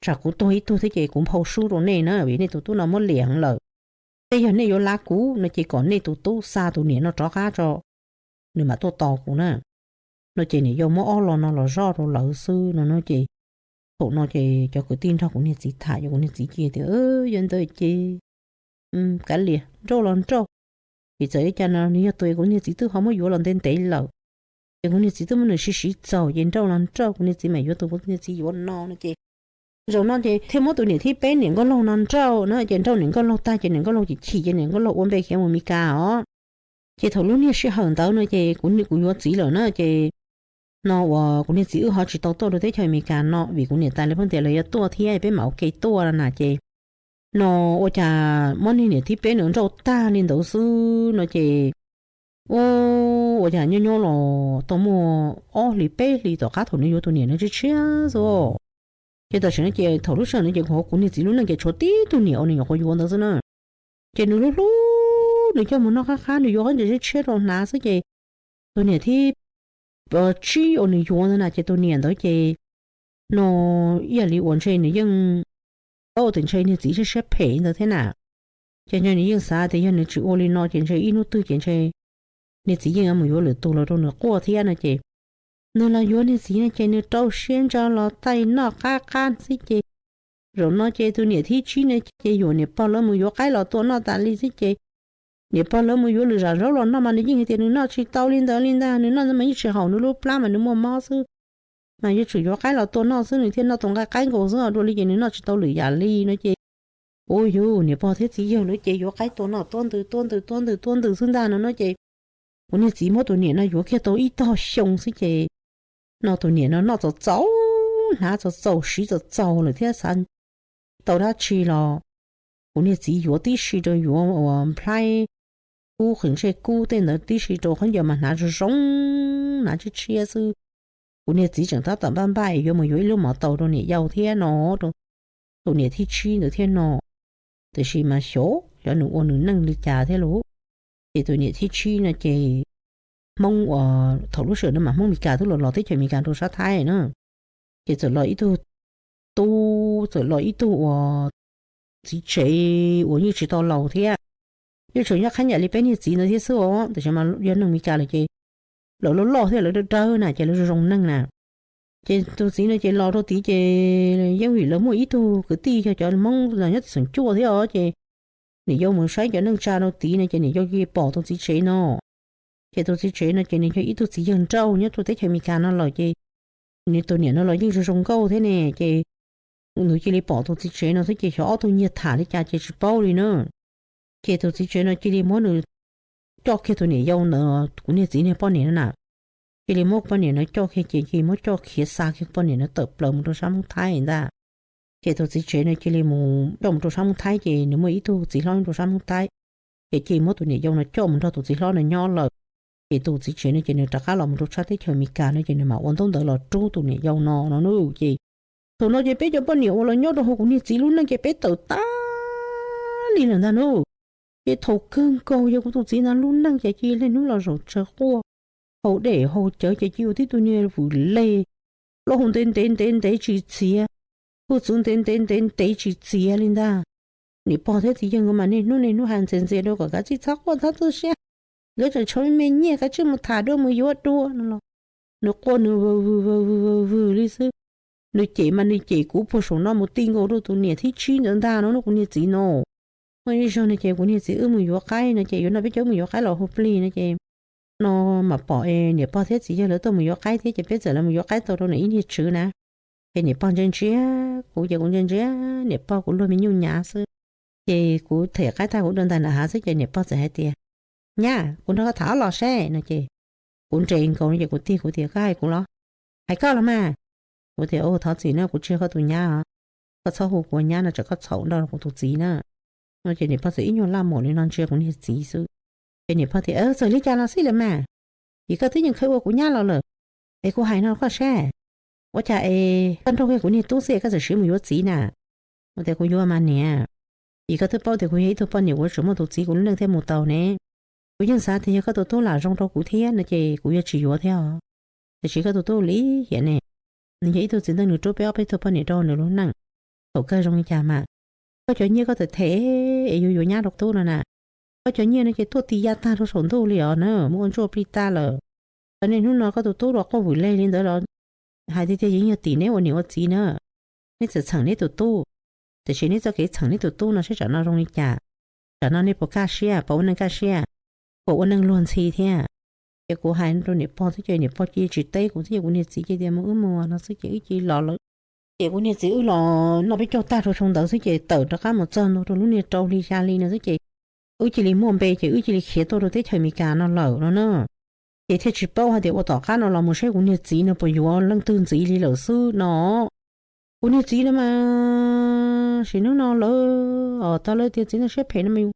Tsam kuv tuag ib tug thiab ces kuv nphau sub rau nej na, vim nej tus tub no muab liam lawm. Tej yog nej yuav lav kuv no ces kom nej tus tub xa tus niam no rov qab tso, nws mam tuaj tos kuv na. No ces niam yau muab ob lo no los zoj rau lawv xwb no no ces thaum no ces cov kwv tij nrog kuv niag txiv tham, yog kuv niag txiv cia tias, yog ntawd ces kav liam, nrauj los nrauj. Vim txawm li cas no nws yog tus kuv niag txiv twb ho muab yuav los ntev ntev lawm, ces kuv niag txiv twb muab nws siv siv txaus, ces nrauj los nrauj, kuv niag txiv mam yuav tus kuv niag txiv yuav no no ces zaum no ces thiaj muab tus niam thib peb niam nkauj laug no nrauj na, ces nrauj niam nkauj laug tag ces niam nkauj laug ces chim ces niam nkauj laug ua npe khiav mus Mes Kas os. Ces thaum lub niag sij hawm ntawd no ces kuv, kuv yuav txiv lawm na ces no uas kuv niag txiv wb ho tsis tau tuaj rau teb chaws Amelikas no vim kuv niam tais lawv pheej tias lawv yuav tuaj thiab peb mam ua ke tuaj no na ces no ua cas muab niag niam thib peb nws nrauj tag li ntawd xwb no ces ua, ua cas nyob nyob los tau muaj ob hlis peb hlis tom qab thaum nws yuav tus niam no tshiab tshiab xwb. Ces tam sim no ces thaum lub sij hawm no ces kuv, kuv niag txiv lub neej ces tshuav tib tug niam uas nws nyuam qhuav yuav ntawd xwb na. Ces nws hlub hlub nws coj mus noj qab qab, nws yuav qab ntsa tshiab tshiab rau hnav xwb ces tus niam thib tsib uas nws yuav ntawd na ces tus niam ntawd ces no ib yam li uas ntshe nws yeej paub tias ntshe niag txiv siab siab phem ntawd thiab na. Ces ntshe nws yeej xav tias yog nws tsis ua li no ces ntshe ib hnub twg ces ntshe niag txiv yeej mus yuav lwm tus los rau nws quaj thiab no ces nws los yuav niag txiv no ces nws rau siab ntso los taij noj qab qab xwb ces zaum no ces tus niam thib tsib no ces yuam niam pog lawv mus yuav qaib los tua noj tas li xwb ces niam pog lawv mus yuav lwm zam zaub los noj mas nws yeej hais tias nws noj tsis tau li ntawd li ntag, nws noj mas yeej tsis haum nws lub plab mas nws muaj mob xwb, mas yuav tsum yuav qaib los tua noj xwb nws thiaj noj tus nqaij qaib nkaus xwb os, dua li ces nws noj tsis tau lwm yam li no ces ua yus niam pog thiab txiv yawg lawv ces yuav qaib tua noj tuab ntws tuab ntws tuab ntws tuab ntws xwb ntag no no ces kuv niag txiv muab tus niam no yuav kiag tau ib tog xyoo xwb ces no tus niam no noj txaus txaus, hnav txaus txaus, siv txaus txaus lawm thiab xav tau dab tsi los kuv niag txiv yuav tib si rau yuav uas nplhaib kub qhwv ntsej kub tej ntawd tib si rau khaub ncaws mas hnav zoo zoo, hnav tshiab tshiab xwb. Kuv niag txiv tseem tab tom npaj npaj yuav mus yuav ib lub mov taus rau niam yau thiab no, rau tus niam thib tsib ntawd thiab no, tiam sis mas xyov, xyov nws ua nws neej li cas thiab lauj. Ces tus niam thib tsib no ces Hmoob uas thaum lub sij hawm no mas Hmoob Mes Kas twb los los teb chaws Mes Kas rau sab Thaib na, ces txawm los ib tug tub, txawm los ib tug uas txiv tsev uas yeej tsis tau laus thiab, yeej tseem nyob qhab ncaim li peb niag txiv ntawd thiab xwb os, tiam sis mas yog neeg Mes Kas lawm ces lawv loj loj thiab lawv dawb dawb na ces lawv zoo zoo neeg na. Ces tus txiv no ces los rau tid ces yeej vim lawv muaj ib tug kwv tij yog cov Hmoob los nyob tim Xeem Cuaj thiab os, ces niam yau mus saib cov neej tsa rau tid no ces niam yau cia li pom tus txiv tsev no. Ces tus txiv tsev no ces nws yog ib tug txiv yawg nrauj nyob rau teb chaws Amelikas no lawm ces nws tus niam no los yeej zoo zoo nkauj thiab ne, ces nws cia li pom tus txiv tsev no xwb ces xyov ob tug nyiag tham li cas ces tsis paub li na. Ces tus txiv tsev no cia li muab nws coj kiag tus niam yau ntawd, kuv niag txiv niag poj niam no na, cia li muab poj niam no coj kiag ces cia li muab coj khiav xa kiag poj niam no tawm plaws mus rau sab Hmoob Thaib ntag. Ces tus txiv tsev no cia li mus coj mus rau sab Hmoob Thaib ces nws muaj ib tug txiv hlob rau sab Hmoob Thaib, ces cia li muab tus niam yau no coj mus nrog tus txiv hlob no nyob lawm. Ces tus txiv tsev no ces nws rov qab los mus rau sab teb chaws Amelikas no ces nws mam ua ntaub ntawv los rub tus niam yau no no na. Ces thaum no ces peb cov poj niam uas los nyob rau hauv kuv niag txiv lub neej ces peb tawm tas li lawm ntag na. Ces thaum kawg nkaus yog kuv tus txiv ntawd lub neej ces cia li niaj hnub los zaum tsawg quaj, haus dej haus cawv ces cia li ua tib tug niag vwm leg, plaub hau ntev ntev ntev ntev tsis txiav, hwj txwv ntev ntev ntev ntev tsis txiav li ntag. Niam pog thiab txiv yawg nkawd mas niaj hnub niaj hnub hais ntxias ntxias rau kom kav tsij txhob quaj txhob tu siab, nkawd tseem tshuav me me nyiaj kav tsij mus tham dua mus yuav dua no los nws quaj nws vwm vwm vwm vwm vwm vwm li xwb. Nws cem mas nws cem kuv puag saum no mus ti nkaus rau tus niam thib tsib ntawd ntag no, kuv niag txiv no. Muaj ib zaug no ces kuv niag txiv wb mus yuav qaib no ces yuav no peb cov mus yuav qaib los hauv plig no ces no mam pom es niam pog thiab txiv yawg lawv tuaj mus yuav qaib thiab ces peb txawm lawv mus yuav qaib tau rau nws ib niag tswv na. Ces niam pog ntsia ntsia kuv ces kuv ntsia ntsia niam pog, kuv luag me nyuj nyav xwb. Ces kuv them qaib tag kuv rau ntais nram hav xwb ces niam pog txawm hais tias, Nyab, kuv nrog koj tham ob los seb no ces kuv nres nkaus no ces kuv tig kuv tias, Koj hais kuv los? Hais koj los mas. Kuv tias, Thov txim na, kuv tsis yog koj tus nyab os. Koj txhob hu kuv nyab no tsam koj txhaum nrog kuv tus txiv na. No ces niam pog txawm ib nyuag laj mum li no ntsia kuv niag txiv xwb. Ces niam pog tias, Txawm li cas los xij lawm mas, vim koj twb yeej kheev ua kuv nyab los lawm. Es kuv hais no koj saib, ua cas es koj nrauj kiag kuv niag tub xwb es koj txawm siv mus yuav txiv na? Kuv tias, Kuv yuav mas niam, vim koj twb paub tias kuv yog ib tug poj niam kuv yuav tsum muaj tus txiv kuv lub neej thiaj mus tau ne. Kuv yeej xav tias yog koj tus tub lam zoo rau kuv thiab no ces kuv yuav tsis yuav thiab os. Tiam sis koj tus tub lim hiam ne, nws yog ib tug txiv neej nws rub peb ob peb tug poj niam rau nws lub neej. Thaum kawg zoo li cas mas koj cov nyiaj koj tawm them es yuav yuav nyab rau tub no na, koj cov nyiaj no ces tuaj ti ya tag rau saum ntuj li os na, muab ua ntsuj plig tag lawm. Txawm niaj hnub no koj tus tub los quaj vwm leg li ntawd los hais tiag tiag yeej yog tim neb ua niam ua txiv na. Neb txawm txheem neb tus tub, tiam sis neb txoj kev txheem neb tus tub no seb tsam no zoo li cas, tsam no nej puas kaj siab, puas ua neej kaj siab, puas ua neej luag ntxhi thiab. Ces kuv hais rau niam pog xwb ces niam pog cia tsis teb kuv xwb ces kuv niag txiv cia tias mus wb mus no xwb ces wb cia los lawm. Ces kuv niag txiv wb los noj peb caug tag rau xyoo ntawd xwb ces tawm rov qab mus txog ntua rau lub niag rau hli xya hli no xwb ces wb cia li muaj npe ces wb cia li khiav tuaj rau teb chaws Amelikas no lawm no na. Ces thiaj tsis paub hais tias ua tom qab no los mus saib kuv niag txiv no puas yuav leej twg ntxiv li lawm xwb no. Kuv niag txiv no mas sim neej no lawm os, tau lawv tias txiv neej siab phem no mas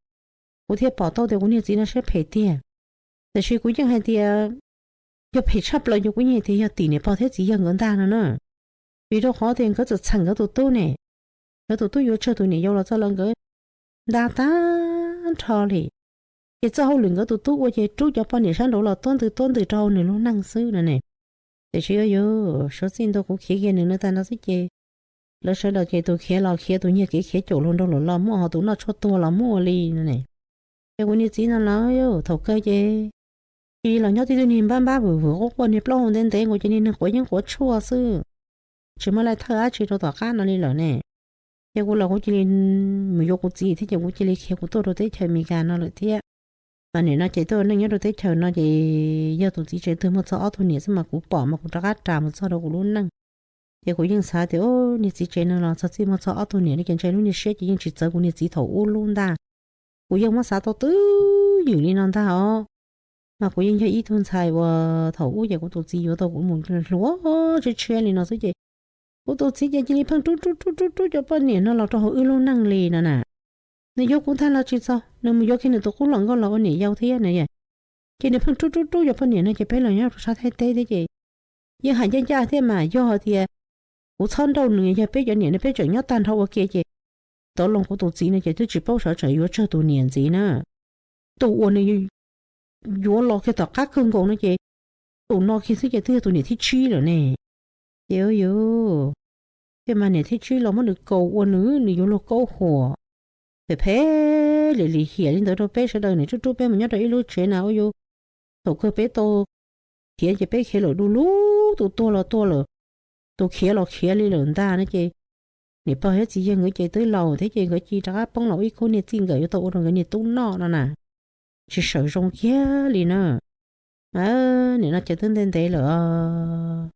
kuv thiaj pom tau tias kuv niag txiv no siab phem tiag. Tiam sis kuv yeej hais tias yog phem tshaj plaws ces kuv yeej hais tias yog tim niam pog thiab txiv yawg nkawd ntag no na. Vim rau qhov tias nkawd txawm txheem nkawd tus tub ne, nkawd tus tub yuav tsawg tus niam yau los txog lawm nkawd nta tag nrho li. Ces txoj hauj lwm nkawd tus tub ua ces rub cov poj niam sab nraud los tuab ntws tuab ntws rau nws lub neej xwb no ne. Tiam sis yuav suav txij ntua kuv khiav kiag nws no tag nrho xwb ces lawv sawv daws ces tus khiav los khiav, tus nyiag kev khiav caum luag nraug luag los muaj, ho tus noj tshuaj tuag los muaj li no ne. Ces kuv niag txiv no los thaum kawg ces cia los nyob tib tug niag npab npab vwm vwm quaj quaj niag plaub hau ntev ntev nkaus ces niag neeg quav yeeb quav tshuaj xwb, tsis muaj leej thawj dab tsi rau tom qab no li lawm ne. Ces kuv los kuv cia li mus yuav kuv txiv thiab ces kuv cia li khiav kuv tuaj rau teb chaws Amelikas no lawm thiab. Mas nim no ces tuaj ua neej nyob rau teb chaws no ces yog tus txiv tsev twg muaj txog ob tug niam xwb mas kuv pom mas kuv rov qab ras mus txog rau kuv lub neej. Ces kuv yeej xav tias niag txiv tsev no los txog txij muaj txog ob tug niam no ces ntshe lub niag siab ces yeej tsis txawv kuv niag txiv thaum ub lub ntag. Kuv yeej muab xav tau twj ywm li no ntag os. Mas kuv yeej yog ib tug ntxhais uas thaum ub ces kuv tus txiv yuav tau kuv mus hluas tshiab tshiab li no xwb ces kuv tus txiv ces cia li pheej rub rub rub rub rub cov poj niam no los rau hauv wb lub neej li no na. Nws yuav kuv tag los tsis txaus, nws mus yuav kiag nws tus qub hluas nkauj los ua niam yau thiab no. Ces nws pheej rub rub rub cov poj niam no ces peb los nyob rau sab Thaib teb thiab ces yeej hais ncaj ncaj thiab mas yog hais tias kuv txhob nrauj nws, yog peb cov niam no peb tseem nyob tag nrho ua ke ces tau loo kuv tus txiv no ces twb tsis paub sawv tseem yuav tsawg tus niam ntxiv na. Tus uas nws yuav los kiag tom qab kawg nkaus no ces tus no kiag xwb ces twb yog tus niam thib tsib lawm ne. Ces yuav thiaj mas niam thib tsib los muab nws kaus ua nws, nws yuav luag kaub huam. Phem phem lim lim hiam li ntawd rau peb sawv daws, nws rub rub peb mus nyob rau ib lub tsev na ua yuav. Thaum kawg peb tau khiav ces peb khiav lawm du lug, tus tuag los tuag lawm, tus khiav los khiav li lawm ntag no ces niam pog thiab txiv yawg nkawd ces twb laus thiab ces nkawd cia rov qab poob los ua ib khub niag txij nkawm yuav tau ua rau nkawd niag tub noj no na. Tsis sawv zoo kiag li na. Nim no ces twb ntev ntev lawm,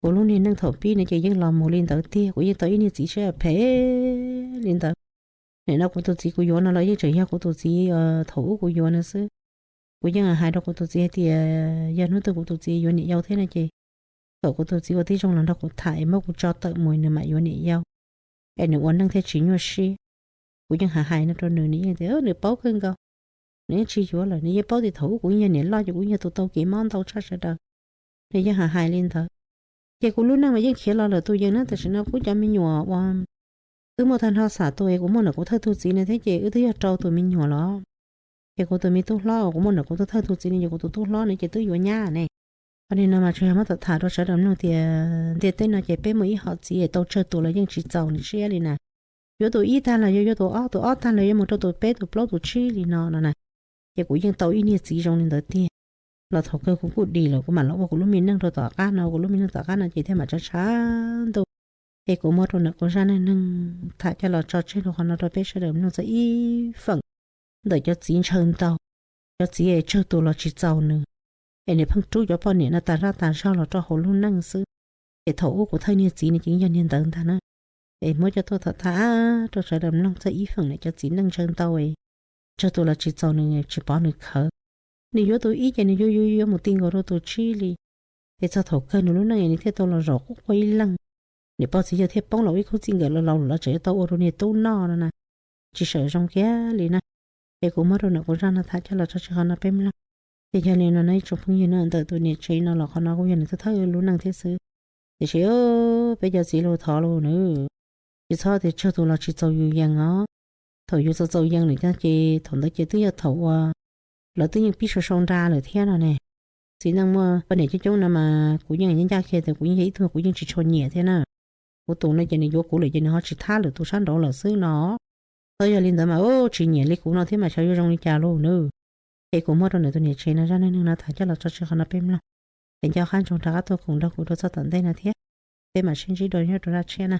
kuv lub niag neej thaum pib no ces yeej los mus li ntawd tiag, kuv yeej tau ib niag txiv siab phem li ntawd. Nim no kuv tus txiv kuv yuav no los yeej tseem yog kuv tus txiv thaum ub kuv yuav no xwb. Kuv yeej hais rau kuv tus txiv hais tias yog hnub twg kuv tus txiv yuav niam yau thiab no ces kom kuv tus txiv ua tib zoo los nrog kuv tham es muab kuv tso tawm mus nws mam yuav niam yau, es nws ua neej thiaj tsis nyuaj siab. Kuv yeej hais hais no rau nws, nws yeej tias nws paub kawg nkaus, nws yeej tsis yuav lawm. Nws yeej paub tias thaum ub kuv yog niam loj ces kuv yog tus tau kev mob ntau tshaj sawv daws. Nws yeej hais hais li ntawd. Ces kuv lub neej mas yeej khiav los lawm tus yees na, tam sim no kuv cov me nyuam uas twb muaj tag nrho xam tus es kuv muaj ntawm kuv thawj tug txiv no thiab ces wb twb yog rau tus me nyuam los. Ces kuv tus me tub hlob uas kuv muaj ntawm kuv tus thawj tug txiv no ces kuv tus tub hlob no ces twb yuav nyab ne. Qhov nim no mas tsuas yog muab tham tham rau sawv daws mloog tias ntiaj teb no ces peb muaj ib hom txiv es tau tsawg tus los yeej tsis txaus nws siab li na. Yuav tus ib tag los yuav, yuav tus ob, tus ob tag los yuav mus rau tus peb tus plaub tus tsib li no no na. Ces kuv yeej tau ib niag txiv zoo li ntawd tiag. Los thaum kawg kuv kuj dim lawm kuv mam los ua kuv lub me neej rau tom qab no, kuv lub me neej tom qab no ces thiaj mam tshav tshav ntuj. Es kuv muab rau ntawm kuv zaj neej neeg tham coj los tso tseg rau qhov no rau peb sawv daws mloog txog ib feem ntawm cov txiv ntshaw ntau, cov txiv es tsawg tus los tsis txaus nws, es nws pheej rub cov poj niam no tas zaj tas zog los rau hauv lub neej xwb. Es thaum ub kuv thawj niag txiv nws ces yog niag ntawd ntag na. Es muab coj tuaj tham tham rau sawv daws mloog txog ib feem ntawm cov txiv neej ntshaw ntau es tsawg tus los tsis txaus nws tsis pov nws khawv. Nws yuav tus ib ces nws yuav yuav yuav mus ti nkaus rau tus tsib li. Es txog thaum kawg nws lub neej nws thiaj tau los zaum quaj quaj ib leeg. Niam pog txiv yawg thiaj poob los ib khub txij nkawm los laus los tseem yuav tau ua rau niag tub noj no na, tsis sawm zoo kiag li na. Es kuv muab rau ntawm kuv zaj no tham coj los tso tseg qhov no peb mloog. Ces yog li no na ib tsoom phooj ywg na, ntawm tus niam tsev no los qhov no kuj yog nws thawj thawj lub neej thiab xwb. Tiam sis peb cov txiv los thov los nawb, tsis txhob tias tsawg tus los tsis txaus yus yees os. Thaum yus txaus txaus yees lawm ces thaum ntawd ces twb yog thaum uas lawv twb yeej pib sau sau nra lawm thiab no ne. Txiv neej muaj poj niam coob coob no mas kuv yeej ncaj ncaj kiag tias kuv yeej yog ib tug kuv yeej tsis tshua nyiam thiab na. Kuv tus no ces nws yuav kuv lawm ces nws ho tsis thab lwm tus sab nraud lawm xwb no. Tau yog li ntawd mas tsis nyiam li kuv no thiab mas xyov yuav zoo li cas lauj nawb. Es kuv muab rau ntawm tus niam tsev no zaj neej neeg no tham coj los tso tseg qhov no peb mloog. Es nco qab ntsoov rov qab tuaj koom nrog kuv rau txoj tom ntej no thiab. Peb mam sib ntsib dua nyob rau zaj tshiab na.